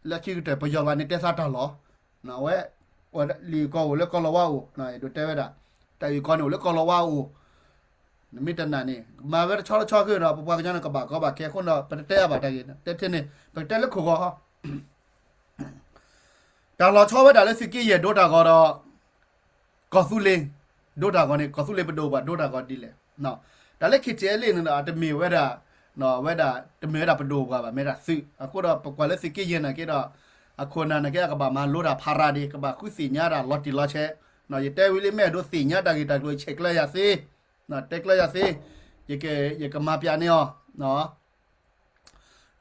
လၢခံကတၢၢ်ပယီၤဘၣ်န့ၣ်တဲသးတၢ်လီၤ. အဝဲ လံာ်ကီၢ်အိၣ်လၢကီၢ်လီၤဝါအိၣ်, အဲၣ်ဒိးတဲဝဲဒၣ် တၢ်အုၣ်ကီၤန့ၣ်အိၣ်လၢကီၢ်လီၤဝါအိၣ် နမ့ၢ်တနာ်န့ၣ် မၤဝဲတဆီတဆီဃုာ်ဒီး ပပှၤကညီန့ၣ်ကဘၣ်ကီဘၣ်ခဲအဃိဒီး ပတတဲအါဘၣ်တၢ်ဂ့ၢ် တဲထဲန့ၣ် ပကတဲလၢခိၣ်ဂီၤဟီ တၢ်လီၤဆီဝဲဒၣ်လၢသုးက့ယဲၢ်ဒိတၢ်ဂီၤဒီး ကီၢ်သူလ့ၤ ဒိတၢ်ဂီၤန့ၣ် ကီၢ်သူလ့ၤပဒိၣ်ပှၤဒိတၢ်ဂီၤဒ်လဲၣ်. တၢ်လၢ KTLA န့ၣ်ဒီး တမ့ၢ်ဝဲဒၣ် ဝဲဒၣ် တမ့ၢ်ဝဲဒၣ်ပဒိၣ်ပှၤဘၣ် မ့ၢ်ဒၣ်သုး အဃိဒီးပကွၢ်လၢသုးက့ယဲၢ်နာ်က့ဒီး အခိၣ်နၢ်နာ်က့ အကဘၣ်မၤလိတၢ်ဖးရၤဒံး ကဘၣ်ဃုသ့ၣ်ညါတၢ်လီၤတံၢ်လီၤဆဲး, ယတဲဝံၤလံ မ့ၢ်အဲၣ်ဒိးသ့ၣ်ညါတၢ်ဂ့ၢ်တၢ်ကျိၤ ဆဲးကျၢယၤသ့ တဲကျၢယၤသ့, ယကမၤပၠးန့ၢ်အီၤ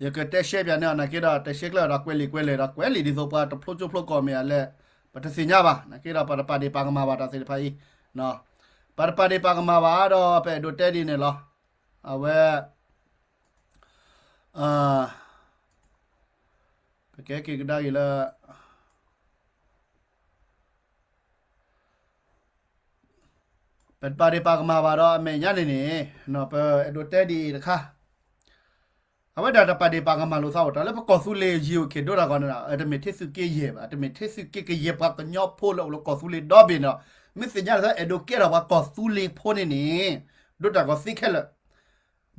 ယကတဲရှဲပၠးန့ၢ်အီၤနာ်က့ဒီး တဲရှဲကျၢဒီးကွဲးလံာ်ကွဲးလဲၢ်ဒီး ကွဲးလံာ်ဒ်သိးပှၤတဖျိကၠိဖျိကီၢ်မ့ၢ်အလဲၣ် ပတသ့ၣ်ညါဘၣ် နာ်က့ဒီးပတပာ်ဒ့ၣ်ပာ်ကမၣ်ဘၣ်တၢ်သ့ၣ်တဖၣ်အံၤ, ပတပာ်ဒ့ၣ်ပာ်ကမၣ်ဘၣ်ဒီး ပအဲၣ်ဒိးတဲဒ်န့ၣ်လီၤ. အဝဲ ပကဲက့ၤကဒါက့ၤလၢ ပတပာ်ဒ့ၣ်ပာ်ကမၣ်ဘၣ်ဒီးအမဲာ်ညါန့ၣ်န့ၣ် ပအဲၣ်ဒိးတဲဒ်အံၤတခါ, အဝဲဒၣ်တပာ်ဒ့ၣ်ပာ်ကမၣ်လိာ်သးအိၣ် တၢ်လၢပကီၢ်သူလ့ၤ ယံၤအိၣ်ခ့ၣ်ဒိတၢ်ဂီၤန့ၣ်ဒီး တမ့ၢ်ထဲသုးက့ယဲၢ်ဘၣ် တမ့ၢ်ထဲသုးက့ကယဲၢ်ပှၤကညီဖိလၢအိၣ်လၢကီၢ်သူလ့ၤဒီဘ့ၣ်န့ၣ်ဒီး မ့ၢ်သ့ၣ်ညါလၢအဲၣ်ဒိးကဲထီၣ်ပှၤကီၢ်သူလ့ၤဖိန့ၣ်န့ၣ် ဒိတၢ်ဂီၤသ့ခဲလၢာ်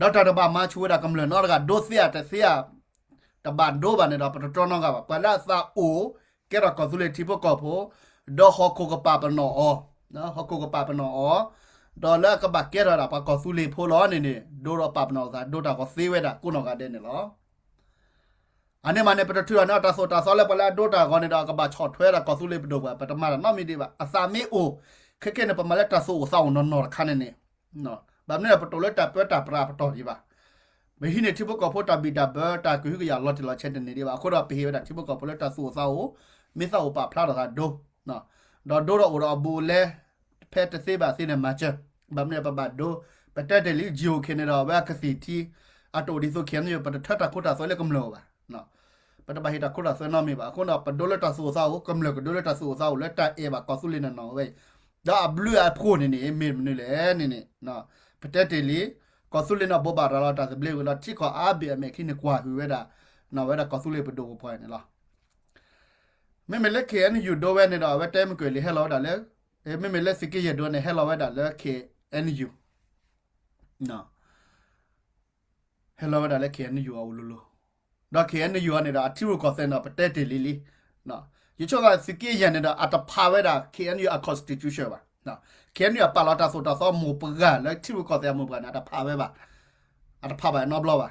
ဒီးတၢ်တဘၣ်မၤဆူၣ်ဝဲဒၣ်ကမျၢၢ်နီတဂၤ ဒိသ့ဧါတသ့ဧါ တဘၣ်ဒိဘၣ်န့ၣ်ဒီး ပတတြီနီတဂၤဘၣ် ပှၤလၢအသးအိၣ် ကဲထီၣ်ကီၢ်သူလ့ၤထံဖိကီၢ်ဖိ ဒီးဟီၣ်ခိၣ်ကပာ်ပနီၣ်အီၤ, ဟီၣ်ခိၣ်ကပာ်ပနီၣ်အီၤ, ဒီးလၢအကဘၣ်ကဲထီၣ်ဒၣ်ပှၤကီၢ်သူလ့ၤဖိလီၤန့ၣ်န့ၣ် ဒိဒီးပာ်ပနီၣ်သး ဒိတၢ်ဂီၤသ့ဝဲဒၣ်ကိးနီၢ်ဂၤဒဲးန့ၣ်လီၤ. အန့ၣ်မးန့ၣ် ပတထုးထီၣ်န့ၢ်အတၢ်သိၣ်တၢ်သီလၢပှၤလၢအဒိတၢ်ဂီၤန့ၣ်ဒီး ကဘၣ်ဆီၣ်ထွဲဒၣ်ကီၢ်သူလ့ၤပဒိၣ်ပှၤ ပတမၤတၢ်နီတမံၤဒံးဘၣ်. အသးမ့ၢ်အိၣ် ခဲကဲန့ၣ် ပမၤလၢတၢ်သူၣ်အိၣ်သးအိၣ်နီၢ်နီၢ်တခါန့ၣ်န့ၣ် ဘၣ်မနုၤလဲၣ် ပတအိၣ်လၢတၢ်ပၢတၢ်ပြးပတီၢ်ဒံးဘၣ်. ပဟံးန့ၢ်ထံဖိကီၢ်ဖိတၢ်ဘံၣ်တၢ်ဘၢ တၢ်ကဟုကယာ်လီၤတံၢ်လီၤဆဲးတန့ၢ်ဒံးဘၣ်. အဃိဒီးပဟ့ၣ်ဝဲဒၣ်ထံဖိကီၢ်ဖိလၢတၢ်သူၣ်အိၣ်သးအိၣ် မ့ၢ်သးအိၣ်ပာ်ဖျါထီၣ်သးဒိ ဒီးဒိဒီးအိၣ်ဒီးအဘူးအလဲ ဖဲတသ့ဘၣ်သ့န့ၣ်မၤစၢၤ, ဘၣ်မနုၤပဘၣ်ဒိ ပတဲတ့ၢ်လံ ယံၤအိၣ်ခ့ၣ်န့ၣ်ဒီး အဝဲအကသံၣ်ထံ အတအိၣ်ဒ်သိး KNU ပတထၢတၢ်ခိတၢ်သွဲလၢကမျၢၢ်အိၣ်ဘၣ်. ပတဘၣ်ဟ့ၣ်တၢ်ခိတၢ်သွဲနီတမံၤဘၣ်. အဃိဒီး ပဒိလၢတၢ်သူၣ်အိၣ်သးအိၣ် ကမျၢၢ်ကဒိလၢတၢ်သူၣ်အိၣ်သးအိၣ် လၢတၢ်အဲၣ်ဘၣ်ကီၢ်သူလ့ၤနီၢ်နီၢ်ဝဲအံၤ, ဒီးအဘျုးအဖှိၣ်န့ၣ်န့ၣ် မ့ၢ်မနုၤလဲၣ်န့ၣ်န့ၣ် ပတဲတ့ၢ်လံ ကီၢ်သူလ့ၤန့ၣ်ဘိးဘၣ်ရၤလီၤတၢ်သဘျ့ဝံၤလီၤ ထံကီၢ်အါဘ့ၣ်အမဲာ်ချံန့ၣ်ကွၢ်ဟုၣ်ဝဲဒၣ် နီၢ်ဝဲဒၣ်ကီၢ်သူလ့ၤပဒိၣ်ပပှၢ်န့ၣ်လီၤ. မ့မ့ၢ်လၢ KNU ဒိဝဲန့ၣ်ဒီး အဝဲတဲမုၢ်ကၢၢ်လံ ဟဲလီၤဝဲဒၣ်လၢ, မ့မ့ၢ်လၢသုးက့ယဲၢ်ဒိန့ၣ် ဟဲလီၤဝဲဒၣ်လၢ KNU, ဟဲလီၤဝဲဒၣ်လၢ KNU အအိၣ်လိၤလိၤ, ဒီး KNU အန့ၣ်ဒီး အထံရူၢ်ကီၢ်သဲးန့ၣ်ဒီး ပတဲတ့ၢ်လံလံ, ယ ယဆိကမိၣ်သုးက့ယဲၢ်န့ၣ်ဒီး အတဖးဝဲဒၣ် ခ့ၣ်အဲၣ်ယူၣ် အ constitution ဘၣ်. ခ့ၣ်အဲၣ်ယူၣ် အပာ်လီၤတၢ်သိၣ်တၢ်သီမိၢ်ပှၢ်လၢထံရူၢ်ကီၢ်သဲးအမိၢ်ပှၢ်န့ၣ် အတဖးဝဲဘၣ်. အတဖးဘၣ်နီတဘျီဘၣ်.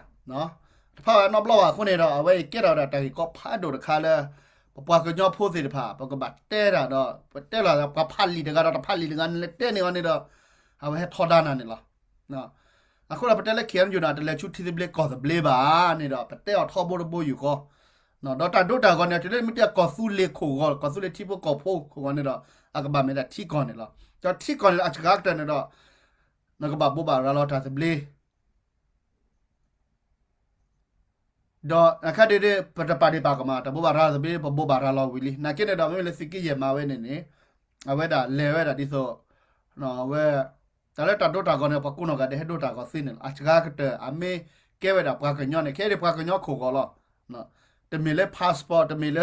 တဖးဘၣ်နီတဘျီဘၣ်အဃိန့ၣ်ဒီး အဝဲအံၤကဲထီၣ်ဝဲဒၣ်တၢ်ဂ့ၢ်ကီဖးဒိၣ်တခါလၢ ပပှၤကညီဖိသ့ၣ်တဖၣ် ပကဘၣ်တဲတၢ်ဒီး ပတဲလီၤပှၤဖးလံာ်တဂၤဒီးတဖးလံာ်တဂၤန့ၣ် လဲၤတဲန့ၢ်အီၤန့ၣ်ဒီး အဝဲဟဲထီဒါနၤန့ၣ်လီၤ. အဃိဒီးပတဲလၢ ခ့ၣ်အဲၣ်ယူၣ် န့ၣ် တလဲၤဆူထံသဘျ့ကီၢ်သဘျ့ဘၣ်န့ၣ်ဒီး ပတဲအီၤထီဘိတဘိယူၢ်ဃီ, ဒီးတၢ်ဒိတၢ်ဂီၤန့ၣ် တုၤလၢမ့ၢ်တဲကီၢ်သူလ့ၤခိၣ်ဂီၤ ကီၢ်သူလ့ၤထံဖိကီၢ်ဖိခိၣ်ဂီၤန့ၣ်ဒီး အကဘၣ်မ့ၢ်ဒၣ်ထံကီၢ်န့ၣ်လီၤ. ဒီးထံကီၢ်န့ၣ်ဒီး အစှၤကတၢၢ်န့ၣ်ဒီး နကဘၣ်ဘိးဘၣ်ရၤလီၤတၢ်သဘျ့ ဒီးနခါဒ်န့ၣ် ပတပာ်ဒံးပာ်ကမၣ် တၢ်ဘိးဘၣ်ရၤလီၤသဘျ့ ပဘိးဘၣ်ရၤလီၤဝံၤလံ. နာ်က့န့ၣ်ဒီး မ့မ့ၢ်လၢသုးက့ယဲၢ်မၤဝဲန့ၣ်န့ၣ် အဝဲဒၣ်လဲၤဝဲဒၣ်ဒ်သိး အဝဲ တၢ်လၢတၢ်ဒိတၢ်ဂီၤန့ၣ် ပှၤကိးနီၢ်ဂၤဒဲးဟဲဒိတၢ်ဂီၤသ့န့ၣ်လီၤ. အစှၤကတၢၢ် အမ့ၢ်ကဲဝဲဒၣ်ပှၤကညီန့ၣ် ခဲအံၤဒ်ပှၤကညီခိၣ်ဂီၤလီၤ. တမ့ၢ်လၢ passport တမ့ၢ်လၢ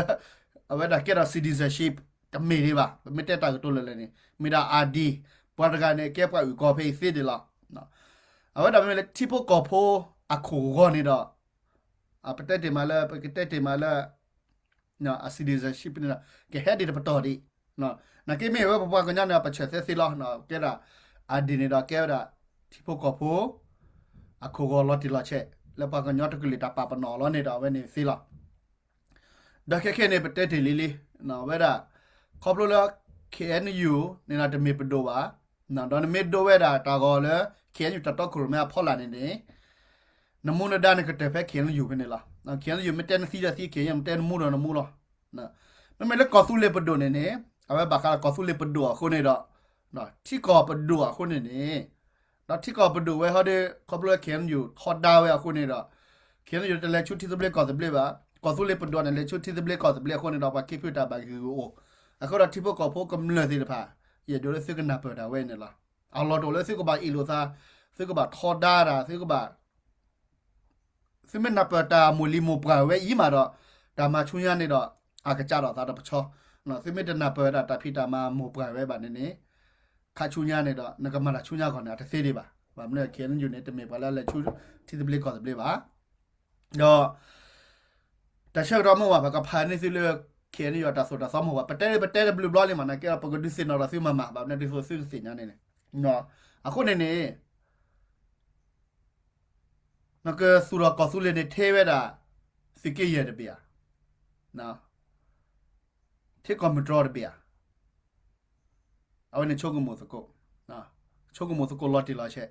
အဝဲဒၣ်ကဲထီၣ် citizenship တမ့ၢ်ဒံးဘၣ်. ပမ့ၢ်တဲတၢ်ကတိၤလၢာ်လၢာ်န့ၣ် မ့ၢ်ဒၣ် ID ပှၤတဂၤန့ၣ် ကဲပှၤအုၣ်ကီၤဖဲအံၤသ့န့ၣ်လီၤ. အဝဲဒၣ်မ့မ့ၢ်လၢထံဖိကီၢ်ဖိအခိၣ်ဂီၤန့ၣ်ဒီး ပတဲတ့ၢ်မးလၢ ပကတဲတ့ၢ်မးလၢ အ citizenship န့ၣ်ဒီး ကဟဲဒ်တပတီၢ်ဒံး. နာ်က့မ့ၢ်ဝဲပပှၤကညီန့ၣ် ပဆၢၣ်သဲသ့လီၤ. ကဲဒၣ် ID န့ၣ်ဒီး ကဲဝဲဒၣ် ထံဖိကီၢ်ဖိ အခိၣ်ဂီၤလီၤတံၢ်လီၤဆဲး လၢပှၤကညီတကလုာ်တၢ်ပာ်ပနီၣ်အီၤလီၤန့ၣ်ဒီး အဝဲန့ၣ်သ့လီၤ. ဒီးခဲခဲန့ၣ် ပတဲတ့ၢ်လံလံ ဝဲဒၣ် ခီဖျိလၢ ခ့ၣ်အဲၣ်ယူၣ် န့ၣ်ဒီး တမ့ၢ်ပဒိၣ်ဘၣ်, ဒီးနမ့ၢ်ဒိးဝဲဒၣ်တၢ်ဂီၤလၢ ခ့ၣ်အဲၣ်ယူၣ် တၢ်တီခိၣ်ရိၣ်မဲအဖီလာ်န့ၣ်န့ၣ် နမူနဒါန့ၣ်ကတၢၢ်ဖဲ ခ့ၣ်အဲၣ်ယူၣ် ဖဲန့ၣ်လီၤ. ခ့ၣ်အဲၣ်ယူၣ် မ့ၢ်တဲနသံဒီးသံ ခ့ၣ်အဲၣ်ယူၣ် မ့ၢ်တဲနမူဒီးနမူလီၤ. မ့မ့ၢ်လၢကီၢ်သူလ့ၤပဒိၣ်န့ၣ်န့ၣ် အဝဲဘၣ်ဃးဒီးကီၢ်သူလ့ၤပဒိၣ်အဃိန့ၣ်ဒီး ထံကီၢ်ပဒိၣ်အဃိန့ၣ်န့ၣ် ဒီးထံကီၢ်ပဒိၣ်ဝဲဟီဒီး ခီဖျိလၢ ခ့ၣ်အဲၣ်ယူၣ် ထီဒါဝဲအဃိန့ၣ်ဒီး ခ့ၣ်အဲၣ်ယူၣ် တလဲၤဆူထံသဘျ့ကီၢ်သဘျ့ဘၣ်, ကီၢ်သူလ့ၤပဒိၣ်န့ၣ် လဲၤဆူထံသဘျ့ကီၢ်သဘျ့အဃိန့ၣ်ဒီး ပှၤခ့ဖုတၢ်ဘၣ်ဂ့ၢ်ဂီၢ်အိၣ်, အဃိဒီးထံဖိကီၢ်ဖိကမျၢၢ်သ့ၣ်တဖၣ် ယအဲၣ်ဒိးလၢသုကနၢ်ပၢၢ်တၢ်ဝဲန့ၣ်လီၤ. အလီၢ်တအိၣ်လၢသုကဘၣ်အ့ၣ်လိာ်သး, သုကဘၣ်ထီဒါတၢ်, သုကဘၣ် သုမ့ၢ်နၢ်ပၢၢ်တၢ်မိၢ်လံၤမိၢ်ပှၢ်ဝဲအံၤမးဒီး တၢ်မၤဆူညါန့ၣ်ဒီး အကစးထီၣ်သးတပဆီ, သုမ့ၢ်တနၢ်ပၢၢ်ဝဲဒၣ်တၢ်ဖံးတၢ်မၤမိၢ်ပှၢ်ဝဲဘၣ်န့ၣ်န့ၣ် ခါဆူညါန့ၣ်ဒီး နကမၤတၢ်ဆူညါဂီၢ်န့ၣ် အတသ့ဒံးဘၣ်. ဘၣ်မနုၤလဲၣ် ခ့ၣ်အဲၣ်ယူၣ် န့ၣ် တမ့ၢ်ပှၤလၢအလဲၤဆူထံသဘျ့ကီၢ်သဘျ့ဘၣ်. ဒီး တၢ်ဆၢကတီၢ်မ့ၢ်ဝဲ ပကဖးန့ၢ်သုလၢ ခ့ၣ်အဲၣ်ယူၣ် တၢ်သိၣ်တၢ်သီမ့ၢ်ဝဲ ပတဲပတဲတဘျုးဘျီလံမး နာ်က့ဒီး ပကဒုးသ့ၣ်နီၣ်ဒီးသုမၤမး ဘၣ်မနုၤဒ်သိးသုကသ့ၣ်ညါန့ၣ်န့ၣ်, အဃိန့ၣ်န့ၣ် နကသူၣ်ထီၣ်ကီၢ်သူလ့ၤန့ၣ် ထဲဝဲဒၣ် သုးက့ယဲၢ်တဘ့ၣ်ဧါ, ထဲကီၢ်မုၢ်တြီတဘ့ၣ်ဧါ, အဝဲန့ၣ်ဆိကမိၣ်သကိး, ဆိကမိၣ်သကိးလီၤတံၢ်လီၤဆဲး,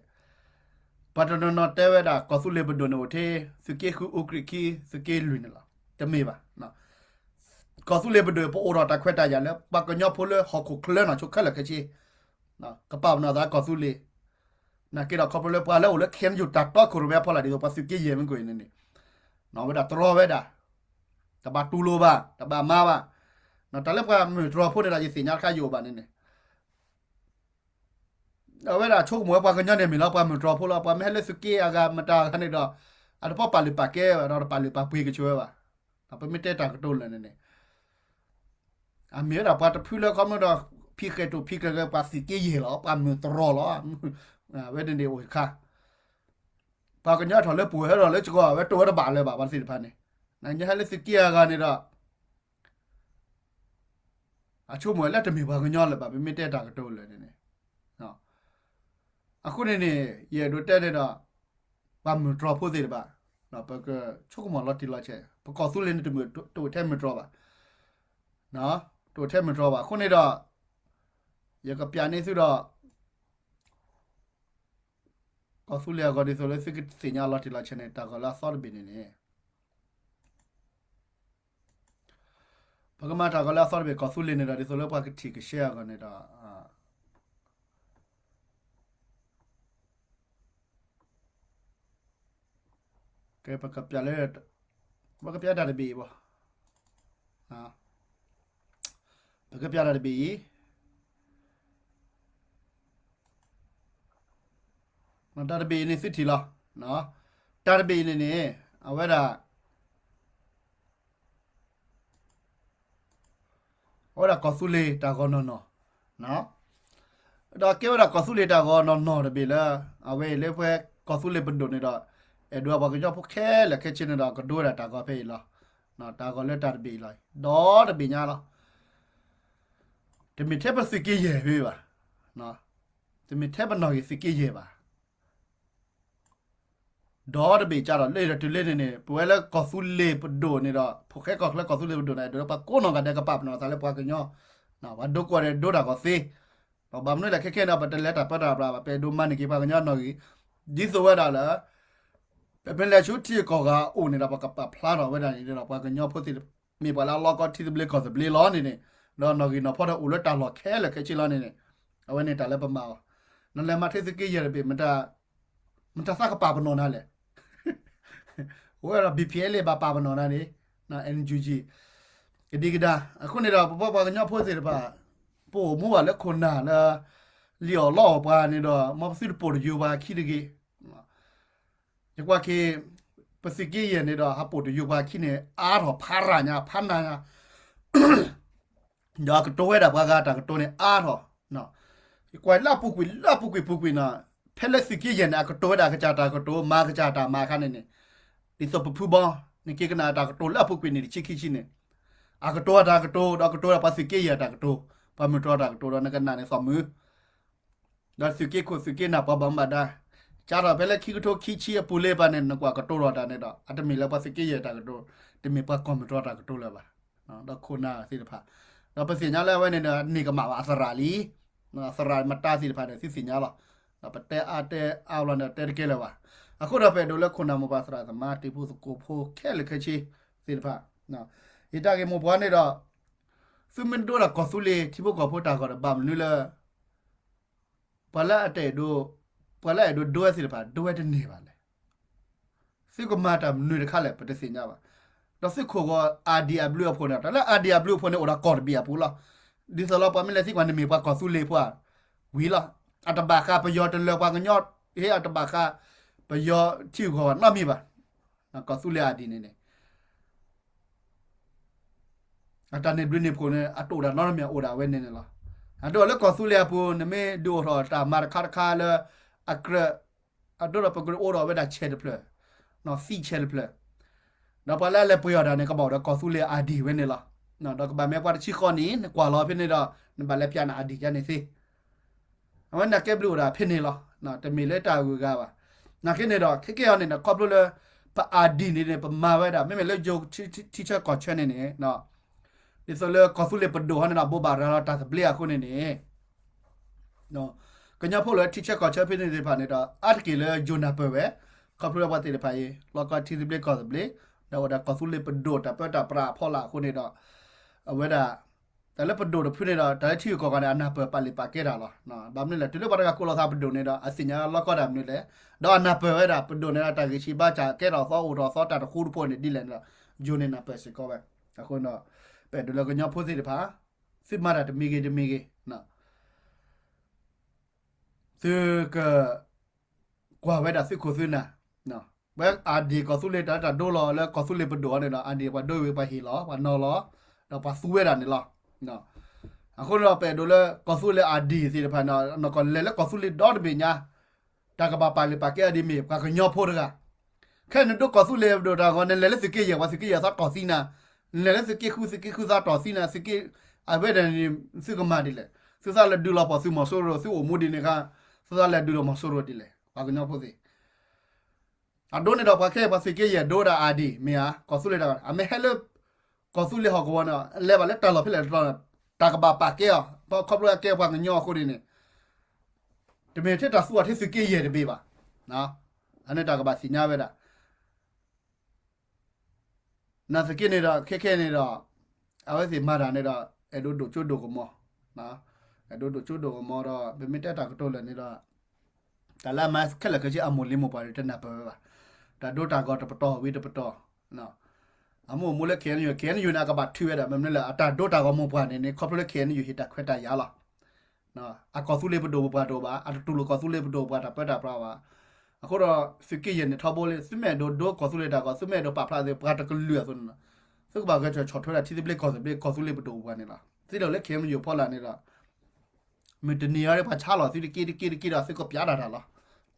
ပှၤတနီၤနီၤတဲဝဲဒၣ် ကီၢ်သူလ့ၤပဒိၣ်န့ၣ်အိၣ်ထဲ သုးက့ဃု အူကြံၣ်ခံ သုးက့လွံၢ်န့ၣ်လီၤ. တမ့ၢ်ဘၣ်. ကီၢ်သူလ့ၤပဒိၣ် ပအိၣ်ဒီးတၢ်ခွဲးတၢ်ယာ်လၢ ပှၤကညီဖိလၢဟီၣ်ခိၣ်ချၢနီၢ်ဆိခဲလၢာ်ခဲဆ့ ကပာ်ပနီၣ်သးကီၢ်သူလ့ၤ, နာ်က့ဒီးခီဖျိလၢပှၤလၢအိၣ်လၢ ခ့ၣ်အဲၣ်ယူၣ် တၢ်တီခိၣ်ရိၣ်မဲအဖီလာ် ဒ်သိးပှၤသုးက့ယဲၢ်မ့ၢ်ကွံာ်န့ၣ်န့ၣ်, ဝဲဒၣ်တြီဝဲဒၣ်, တဘၣ်တူၢ်လိာ်ဘၣ်, တဘၣ်မၤဘၣ်, တၢ်လၢပှၤမုၢ်တြီဖိန့ၣ်ဒီး ယသ့ၣ်ညါတခါယအိၣ်ဘၣ်န့ၣ်န့ၣ် အဝဲဒၣ်ဆိကမိၣ်ဝဲပှၤကညီန့ၣ်မ့ၢ်လီၤ ပှၤမုၢ်တြီဖိလီၤ. ပှၤမ့ၢ်ဟဲလၢသုးက့အဂၤမတၤဂၤန့ၣ်ဒီး အတပီပာ်လုၢ်ပာ်ကဲဘၣ်ဒီး တပာ်လုၢ်ပာ်ပှ့ၤကဆိဝဲဘၣ်. ပမ့ၢ်တဲတၢ်ကတိၤလၢာ်န့ၣ်န့ၣ် အမ့ၢ်ဝဲဒၣ်ပှၤတဖုလၢခီမ့ၢ်ဒီး ဖံးဃဲၤတိာ်ဖံးဃဲၤဂဲၤ ပှၤသုးက့ယဲၢ်လီၤ ပှၤမုၢ်တြီလီၤ. ဝဲန့ၣ်န့ၣ်အိၣ်တခါ ပှၤကညီထီၣ်လၢပှဲၤဟဲထီၣ်လၢကီၢ် အဝဲတိၢ်ဝဲတဘၣ်လၢၤဘၣ် ပှၤသ့ၣ်တဖၣ်န့ၣ်, နညါဟဲလၢသုးက့အဂၤန့ၣ်ဒီး အဆိကမိၣ်ဝဲလၢတမ့ၢ်ပှၤကညီလၢၤဘၣ် ပမ့ၢ်တဲတၢ်ကတိၤလၢာ်န့ၣ်န့ၣ်, အဃိန့ၣ်န့ၣ် ယအဲၣ်ဒိးတဲန့ၣ်ဒီး ပှၤမုၢ်တြီဖိသ့ၣ်တဖၣ် ပကဆိကမိၣ်လီၤတံၢ်လီၤဆဲး ပကီၢ်သူလ့ၤန့ၣ် တမ့ၢ်တအိၣ်ထဲမုၢ်တြီဘၣ်, တအိၣ်ထဲမုၢ်တြီဘၣ်. အဃိန့ၣ်ဒီး ယကပျးန့ၢ်သုဒီး ကီၢ်သူလ့ၤအဂီၢ်ဒ်သိးလၢသုကသ့ၣ်ညါလီၤတံၢ်လီၤဆဲးန့ၣ် တၢ်ဂီၤလၢအသီတဘ့ၣ်န့ၣ်န့ၣ် ပကမၤတၢ်ဂီၤလၢအသီတဘ့ၣ် ကီၢ်သူလ့ၤန့ၣ်ဒီး ဒ်သိးလၢပှၤကထံၣ်ကဆှဲအဂီၢ်န့ၣ်ဒီး ကဲ ပကပျးလၢ ပကပျးတၢ်တဘ့ၣ်အံၤဘၣ်, ပကပျးတၢ်တဘ့ၣ်အံၤ တၢ်တဘ့ၣ်အံၤန့ၣ်သုထံၣ်လီၤ. တၢ်တဘ့ၣ်အံၤန့ၣ်န့ၣ် အဝဲဒၣ် အဝဲဒၣ်ကီၢ်သူလ့ၤတၢ်ဂီၤနီၢ်နီၢ်, ဒီးကဲဝဲဒၣ်ကီၢ်သူလ့ၤတၢ်ဂီၤနီၢ်နီၢ်တဘ့ၣ်လၢ အဝဲအံၤလၢပှၤကီၢ်သူလ့ၤပဒိၣ်န့ၣ်ဒီး အဲၣ်ဒိးပှၤကညီဖိခဲလၢာ်ခဲဆ့န့ၣ်ဒီး ကဒိဝဲဒၣ်တၢ်ဂီၤဖဲအံၤလီၤ. တၢ်ဂီၤလၢတၢ်တဘ့ၣ်အံၤလီၤ. ဒီတဘ့ၣ်ညါလီၤ. တမ့ၢ်ထဲပသုးက့ယဲၢ်ဖဲဘၣ်, တမ့ၢ်ထဲပနီၣ်ဂံၢ်သုးက့ယဲၢ်ဘၣ်. ဒီတဘ့ၣ်ကဒီးလၢဒီးတုၤလၢန့ၣ်န့ၣ် ပဝဲလၢကီၢ်သူလ့ၤပဒိၣ်န့ၣ်ဒီး ဖိၣ်ဃဲကီၢ်ချၢကီၢ်သူလ့ၤပဒိၣ်န့ၣ် ဒ်ပှၤကိးနီၢ်ဂၤဒဲးကပာ်ပနီၣ်သးလၢပှၤကညီ, ပှၤဒိကိးဂၤဒဲးဒိတၢ်ဂီၤသ့, ဘၣ်မနုၤလဲၣ်ခဲခဲန့ၣ်ဒီး ပတလဲၤတၢ်ပၢတၢ်ပြးဘၣ် ပအဲၣ်ဒိးမၤန့ၢ်က့ၤပှၤကညီနီၣ်ဂံၢ်, ဒ်သိးဝဲဒၣ်လၢ ပမ့ၢ်လဲၤဆူထံဂုၤကီၢ်ဂၤအအိၣ်န့ၣ်ဒီး ပကပာ်ဖျါထီၣ်ဝဲဒၣ်န့ၣ်ဒီး ပှၤကညီဖိသ့ၣ် မ့ၢ်ပှၤလၢအလီၢ်ကီထံသဘျ့ကီၢ်သဘျ့လီၤန့ၣ်န့ၣ်, ဒီးနီၣ်ဂံၢ်နီၣ်ဖီဒီးအိၣ်လၢတၢ်လီၢ်ခဲလၢာ်ခဲဆ့လီၤန့ၣ်န့ၣ်, အဝဲန့ၣ်တၢ်လၢပမၤအီၤ, နလဲၤမၤထဲသုးက့ယဲၢ်တဘ့ၣ် မတၤသးကပာ်ပနီၣ်နၤလဲၣ်. အိၣ်ဝဲဒီး ဘံၣ်ဖံးလ့ၣ် ဘၣ်ပာ်ပနီၣ်နၤန့ၣ်, န NUG ကဒံကဒါ. အဃိန့ၣ်ဒီး ပပှၤကညီဖိသ့ၣ်တဖၣ် ပအိၣ်မူဘၣ်လၢခိၣ်နၢ်လၢ လံၣ်အီၣ်လီအီၣ်ပှၤန့ၣ်ဒီး မ်ပသုတပိာ်တယိၤပှၤခံတဂ့ၤ. ယကွၢ်က့ၤ ပသုးက့ယဲၢ်န့ၣ်ဒီး ဟးပိာ်တယိၤပှၤခံန့ၣ် အါထီၣ်ဖးရၣ်ညါ ဖးနၤညါ ဒီးအကတိၤဝဲဒၣ်ပှၤဂၤတၢ်ကတိၤန့ၣ်အါထီၣ်, ယကွၢ်လၢအပူၤကွံာ် လၢအပူၤကွံာ်ပူၤကွံာ်နီၤ, ဖဲလၢသုးက့ယဲၢ်န့ၣ် အကတိၤဝဲဒၣ်ကစၢ်တၢ်ကတိၤ မၤကစၢ်တၢ်မၤအခါန့ၣ်န့ၣ်, ဒ်သိးပဖုဘီ နက့ၤကနၣ်တၢ်ကတိၤလၢအပူၤကွံာ်န့ၣ် တဆံခံဆံန့ၣ်, အကတိၤတၢ်ကတိၤ ဒီးကတိၤဝဲဒၣ်ပှၤသုးက့ယဲၢ်တၢ်ကတိၤ, ပှၤမုၢ်တြီတၢ်ကတိၤဒီး နကနၣ်န့ၣ်သီၣ်မုၢ် ဒီးသုးက့ခိၣ်သုးက့နၢ်ပှၤဘၣ်မူဘၣ်ဒါ, ကၢ်ထီၣ်ဖဲလၢခံကထိခံဆံအပူၤလၢပှၤန့ၣ် နကွၢ်ကတိၤထီၣ်တၢ်န့ၣ်ဒီး အတမ့ၢ်လၢပှၤသုးက့ယဲၢ်တၢ်ကတိၤ, တမ့ၢ်ပှၤကီၢ်မုၢ်တြီတၢ်ကတိၤလၢၤဘၣ်, ဒီးခိၣ်နၢ်သ့ၣ်တဖၣ်, ဒီးပသ့ၣ်ညါလၢအဝဲန့ၣ်ဒီး န့ၢ်ကမၣ်ဘၣ်အသရၣ်လံ, အသရၣ်မတၤသ့ၣ်တဖၣ်န့ၣ် သုသ့ၣ်ညါလီၤ, ဒီးပတဲအါတဲအါဘျီန့ၣ် တဲတကဲလၢၤဘၣ်. အဃိဒီးပအဲၣ်ဒိးလၢခိၣ်နၢ်မိၢ်ပၢ်သရၣ်သမါ တံၤဖိသကိးဖိခဲလၢာ်ခဲဆ့သ့ၣ်တဖၣ်, ယတၢ်ဂ့ၢ်မိၢ်ပှၢ်န့ၣ်ဒီး သုမ့ၢ်ဒိဒၣ်ကီၢ်သူလ့ၤထံဖိကီၢ်ဖိတၢ်ဂီၤဒီး ဘၣ်မနုၤလၢ ပှၤလၢအတအဲၣ်ဒိး, ပှၤလၢအအဲၣ်ဒိးဒိဝဲသ့ၣ်တဖၣ် ဒိဝဲတန့ၢ်ဘၣ်လဲၣ်. သုကမၤတၢ်မနုၤတခါလဲၣ် ပတသ့ၣ်ညါဘၣ်. ဒီးသုးခိၣ်ဂီၤ ID အဘျုးအဖှိၣ်န့ၣ် တၢ်လၢ ID အဘျုးအဖှိၣ်န့ၣ် အိၣ်ဒီးကီၢ်တဘ့ၣ်အပူၤလီၤ. ဒ်သိးလီၤ ပှၤမ့ၢ်လဲၤသံကွၢ်န့ၣ်မ့ၢ်ပှၤကီၢ်သူလ့ၤဖိဧါ, ဝံၤလီၤ. အတဘၣ်ဃးပယီၤတလၢၤ ပှၤကညီ ဟ့ၣ်အတဘၣ်ဃး ပယီၤထံဂီၤနီတမံၤဘၣ်. ကီၢ်သူလ့ၤ ID န့ၣ်န့ၣ် အတၢ်န့ၢ်ဘျုးန့ၢ်ဖှိၣ်န့ၣ် အတအိၣ်ဒၣ်နီတမံၤ အအိၣ်ဒၣ်ဝဲန့ၣ်န့ၣ်လီၤ. အဒိလၢကီၢ်သူလ့ၤအပူၤ နမ့ၢ်ဒုးအိၣ်ထီၣ်တၢ်မၤတခါတခါလၢ အကြၢး, အဒိဒီးပကအိၣ်ဒီးဝဲဒၣ်ဆဲးတဖျၢၣ်, သံဆဲးတဖျၢၣ်, ဒီးပှၤလၢအလဲၤပှ့ၤအီၣ်တၢ်န့ၣ် ကဘၣ်အိၣ်ဒီးကီၢ်သူလ့ၤ ID ဝဲန့ၣ်လီၤ. ဒီးကဘၣ်မ့ၢ်ပှၤတဆံဃီနံၣ် နကွၢ်လီၤဖဲန့ၣ်ဒီး နဘၣ်လဲၤပျးန ID ကန့ၣ်သ့ အဝဲန့ၣ်ကဲဘျုးအိၣ်ဒၣ်ဖဲန့ၣ်လီၤ. တမ့ၢ်လၢတၢ်ဂုၤအဂၤဘၣ်. နာ်က့န့ၣ်ဒီး ခဲကဲအီၤန့ၣ်ဒီး ခီဖျိလၢ ပ ID န့ၣ်န့ၣ် ပမၤဝဲဒၣ် မ့မ့ၢ်လၢယိၤထံဆၢကီၢ်ဆၢန့ၣ်န့ၣ်, ဒ်သိးလၢကီၢ်သူလ့ၤပဒိၣ်ဟီန့ၣ်ဒီး ဘိးဘၣ်ရၤလီၤတၢ်သဘျ့အဃိန့ၣ်န့ၣ် ကညီဖိလၢထံဆၢကီၢ်ဆၢဖဲန့ၣ်သ့ၣ်တဖၣ်န့ၣ်ဒီး အါတက့ၢ်လၢယိၤနၢ်ပၢၢ်ဝဲ, ခီဖျိလၢပှၤသ့ၣ်တဖၣ်အံၤ လီၢ်ကီထံသဘျ့ကီၢ်သဘျ့, ဒီးအိၣ်ဒီးကီၢ်သူလ့ၤပဒိၣ်တၢ်ပၢတၢ်ပြးအဖီလာ်အဃိန့ၣ်ဒီး အဝဲဒၣ် တၢ်လၢပဒိၣ်တဖုန့ၣ်ဒီး တၢ်လၢထံဂုၤကီၢ်ဂၤန့ၣ် အနၢ်ပၢၢ်ပာ်လုၢ်ပာ်ကဲတၢ်လီၤ. ဘၣ်မနုၤလဲၣ် တုၤလၢပှၤတဂၤကိးလီၤသးပဒိၣ်န့ၣ်ဒီး အသ့ၣ်ညါလီၢ်ကီတၢ်မနုၤလဲၣ်, ဒီးအနၢ်ပၢၢ်ဝဲဒၣ် ပဒိၣ်န့ၣ်ဒီး တၢ်ဂ့ၢ်ဆံးဘါစၢ်ကဲထီၣ်သီအိၣ်ထီၣ်သီ တၢ်တဃူတဖိးန့ၣ်ဒ်လဲၣ်န့ၣ်ဒီး ယိၤန့ၣ်နၢ်ပၢၢ်စ့ၢ်ကီးဝဲ. အဃိဒီး ပအဲၣ်ဒိးလၢကညီဖိသ့ၣ်တဖၣ် သုမၤတၢ်တမံၤဂ့ၤတမံၤဂ့ၤ သုက ကွၢ်ဝဲဒၣ်သုးခိၣ်သုးနၢ်, ဝဲ ID ကီၢ်သူလ့ၤ တၢ်လၢတၢ်ဒိလီၤလၢကီၢ်သူလ့ၤပဒိၣ်အီၤန့ၣ်ဒီး ID ပှၤဒိဝံၤပှၤဟ့ၣ်လီၤ ပှၤနီၤလီၤ, ဒီးပှၤသူဝဲဒၣ်န့ၣ်လီၤ. အဃိဒီးပအဲၣ်ဒိးလၢကီၢ်သူလ့ၤ ID သ့ၣ်တဖၣ်န့ၣ် နကလဲၤလၢကီၢ်သူလ့ၤဒီတဘ့ၣ်ညါ, တၢ်ကဘၣ်ပာ်လုၢ်ပာ်ကဲအီၤဒ်မ့ၢ်ပှၤကညီဖိတဂၤ ခဲအံၤနဒိကီၢ်သူလ့ၤပဒိၣ်တၢ်ဂီၤ နလဲၤလၢသုးက့ယဲၢ် ပှၤသုးက့ယဲၢ်သးတီၢ်သံနၤ, နလဲၤလၢသုးက့ဃု သုးက့ဃုသးတီၢ်သံနၤ, သုးက့ အဝဲဒၣ်န့ၣ် သုကမၤဒ်လဲၣ်. သုသးလဲၤဒုးလီၤပှီၢ်သုးမီၤစိရိၤ သုအိၣ်မူဒ်န့ၣ်အခါ သုသးလဲၤဒုးလီၤမီၤစိရိၤဒ်လဲၣ်. ပှၤကညီဖိသ့ၣ် အဒိန့ၣ်ဒီးပှၤခဲအံၤ ပှၤသုးက့ယဲၢ်ဒိဝဲဒၣ် ID မ့ၢ်ဧါ, ကီၢ်သူလ့ၤတၢ်ဂီၤ အမ့ၢ်ဟဲလၢ ကီၢ်သူလ့ၤဟီၣ်ကဝီၤန့ၣ် လဲၤဘၣ်လၢတၢ်လီၢ်ဖဲလဲၣ်တတီၤန့ၣ် တၢ်ကဘၣ်ပာ်ကဲအီၤ ခီဖျိအကဲပှၤကညီအဃိန့ၣ်န့ၣ် တမ့ၢ်ထဲတၢ်သူအီၤထဲသုးက့ယဲၢ်တဘ့ၣ်ဘၣ်. အန့ၣ်တၢ်ကဘၣ်သ့ၣ်ညါဝဲဒၣ် နာ်သက့န့ၣ်ဒီး ခဲခဲန့ၣ်ဒီး အဝဲသ့ၣ်မၤတၢ်န့ၣ်ဒီး အဲၣ်ဒိးဒိၣ်စိဒိၣ်ကမီၤ, အဲၣ်ဒိးဒိၣ်စိဒိၣ်ကမီၤဒီး ပမ့ၢ်တဲတၢ်ကတိၤလၢာ်န့ၣ်ဒီး တၢ်လၢအမၤခဲလၢာ်ခဲဆ့ အမိၢ်လံၤမိၢ်ပှၢ်န့ၣ် တနၢ်ပၢၢ်ဝဲဘၣ်. တၢ်ဒိတၢ်ဂီၤတပတီၢ်ဝံၤတပတီၢ် အမိၢ်အိၣ်မူလၢ KNU, KNU န့ၣ် အကဘၣ်ထုးဝဲဒၣ် မ့ၢ်မနုၤလဲၣ် အတၢ်ဒိတၢ်ဂီၤမိၢ်ပှၢ်န့ၣ်န့ၣ် ခီဖျိလၢ KNU ဟ့ၣ်တၢ်ခွဲးတၢ်ယာ်လီၤ. အကီၢ်သူလ့ၤပဒိၣ်ပပှၢ်တအိၣ်ဘၣ်, အတတူၢ်လိာ်ကီၢ်သူလ့ၤပဒိၣ်ပပှၢ်တၢ်ပၢတၢ်ပြးဘၣ်. အဃိဒီး သုးက့ယဲၢ်န့ၣ်ထီဘိလံ သုမ့ၢ်အဲၣ်ဒိးဒိကီၢ်သူလ့ၤတၢ်ဂီၤ သုမ့ၢ်အဲၣ်ဒိးပာ်ဖျါသု ပှၤတကလုာ်အသိးန့ၣ်လီၤ. သုကဘၣ်ဂဲၤဆၢထၢၣ်ဝဲဒၣ်ထံသဘျ့ကီၢ်သဘျ့ ကီၢ်သူလ့ၤပဒိၣ်ပပှၢ်န့ၣ်လီၤ. သုဒီးလၢ KNU အဖီလာ်န့ၣ်ဒီး မုၢ်တနံၤအံၤပှၤဆါလီၤသုတက့တက့တက့ဒီး သုကပျးတၢ်တၢ်လီ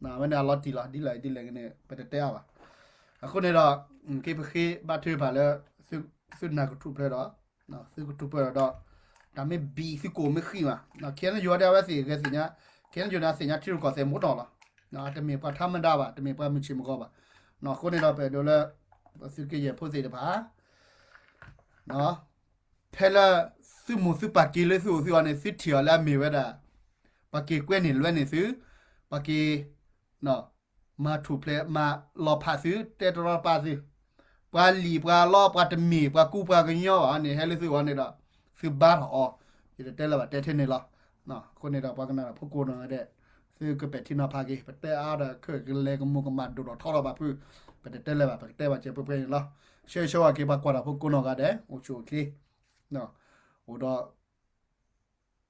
ၤ. အဝဲန့ၣ်အလီၤတံၢ်လီၤ ဒ်လဲၣ်ဒ်လဲၣ်ဂ့ၤန့ၣ် ပတတဲအါဘၣ်. အဃိန့ၣ်ဒီး က့ပဃ့ဘါထုကဖၣ်လၢ သုနၢ်ကထူၣ်ဖျဲးဒီး သုကထူၣ်ဖျဲးဒီး တၢ်မ့ၢ်ဘံၣ်သုကိၣ်မ့ၢ်ဃံးဘၣ်, ခဲန့ၣ်ယိၤဒၣ်ဝဲသ့ၣ်ဂဲၤသ့ၣ်ညါ, ခဲန့ၣ်ယိၤဒၣ်သ့ၣ်ညါထံရူၢ်ကီၢ်သဲးမူထီၣ်လီၤ. တမ့ၢ်ပှၤထါမဒါဘၣ်, တမ့ၢ်ပှၤမုၢ်ဆ့ၣ်မုၢ်ဂီၤဘၣ်. အဃိန့ၣ်ဒီးပအဲၣ်ဒိးလၢ ပသုးက့ယဲၢ်ဖိသ့ၣ်တဖၣ် ဖဲလၢ သုမိၢ်သုပၢ်က့ၤလၢသုအိၣ်သုအီၤန့ၣ် သုထံၣ်အီၤလၢအမ့ၢ်ဝဲဒၣ် ပှၤက့ၤကွဲန့ၢ်လွဲန့ၢ်သု, ပှၤက့ၤ မၤထူၣ်ဖျဲးမၤလီၤဖးသု တဲတရီတပါသု, ပှၤလံၣ်ပှၤလီ ပှၤတမ့ၢ်ပှၤကူပှၤကညီဘၣ်န့ၣ် ဟဲလၢသုအီၤန့ၣ်ဒီး သုဘါထီၣ်အီၤ, ယတတဲလၢၤဘၣ် တဲထဲန့ၣ်လီၤ. အဃိန့ၣ်ဒီးပှၤကနၣ်တၢ်ဖိကိးနီၢ်ဂၤဒဲး သုကပဲာ်ထံနီၤဖးက့ၤ ပတဲအါဒီးခဲကလဲၤကမူၤကမၣ်ဒိၣ်ထီၣ်ထီထီၣ်ဘၣ်ဖုး, ပတတဲလၢၤဘၣ် ပကတဲဘၣ်စဲးပှဲၤပှဲၤန့ၣ်လီၤ. ဆၢဂ့ၤဆၢဝါက့ၤပှၤကွၢ်တၢ်ဖိကိးနီၢ်ဂၤဒဲး အိၣ်ဆူၣ်အိၣ်ချ့ အိၣ်ဒီး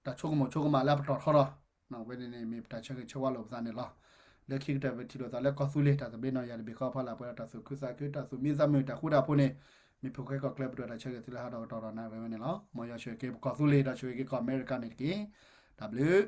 တၢ်ဆိကမိၣ်ဆိကမးလၢအပတီၢ်ထီထီၣ်, ဝဲန့ၣ်န့ၣ်မ့ၢ်ပတၢ်ဆၢဂ့ၤဆၢဝါလိာ်ပသးန့ၣ်လီၤ. လၢခံကတၢၢ်ပထံၣ်လိာ်သးလၢကီၢ်သူလ့ၤ တၢ်သဘျ့နီၢ်ယၤတဘ့ၣ်ဃီဖီလာ် ပှဲၤဒီးတၢ်သူၣ်ခုသးခု တၢ်သူၣ်မံသးမုာ် တၢ်ဃူတၢ်ဖိးန့ၣ် မ့ၢ်ဖိၣ်ဃဲကီၢ်ချၢပဒိၣ်တၢ်ဆၢဂ့ၤသုလၢဟးဒီးကတီၢ်ဒီးနၣ်ရံၣ်ဝဲန့ၣ်လီၤ. မ်ယွၤဆိၣ်ဂ့ၤက့ၤပကီၢ်သူလ့ၤ ဒီးဆိၣ်ဂ့ၤက့ၤကီၢ်အမဲရကၤန့ၣ်တက့ၢ်. တၢ်ဘျုး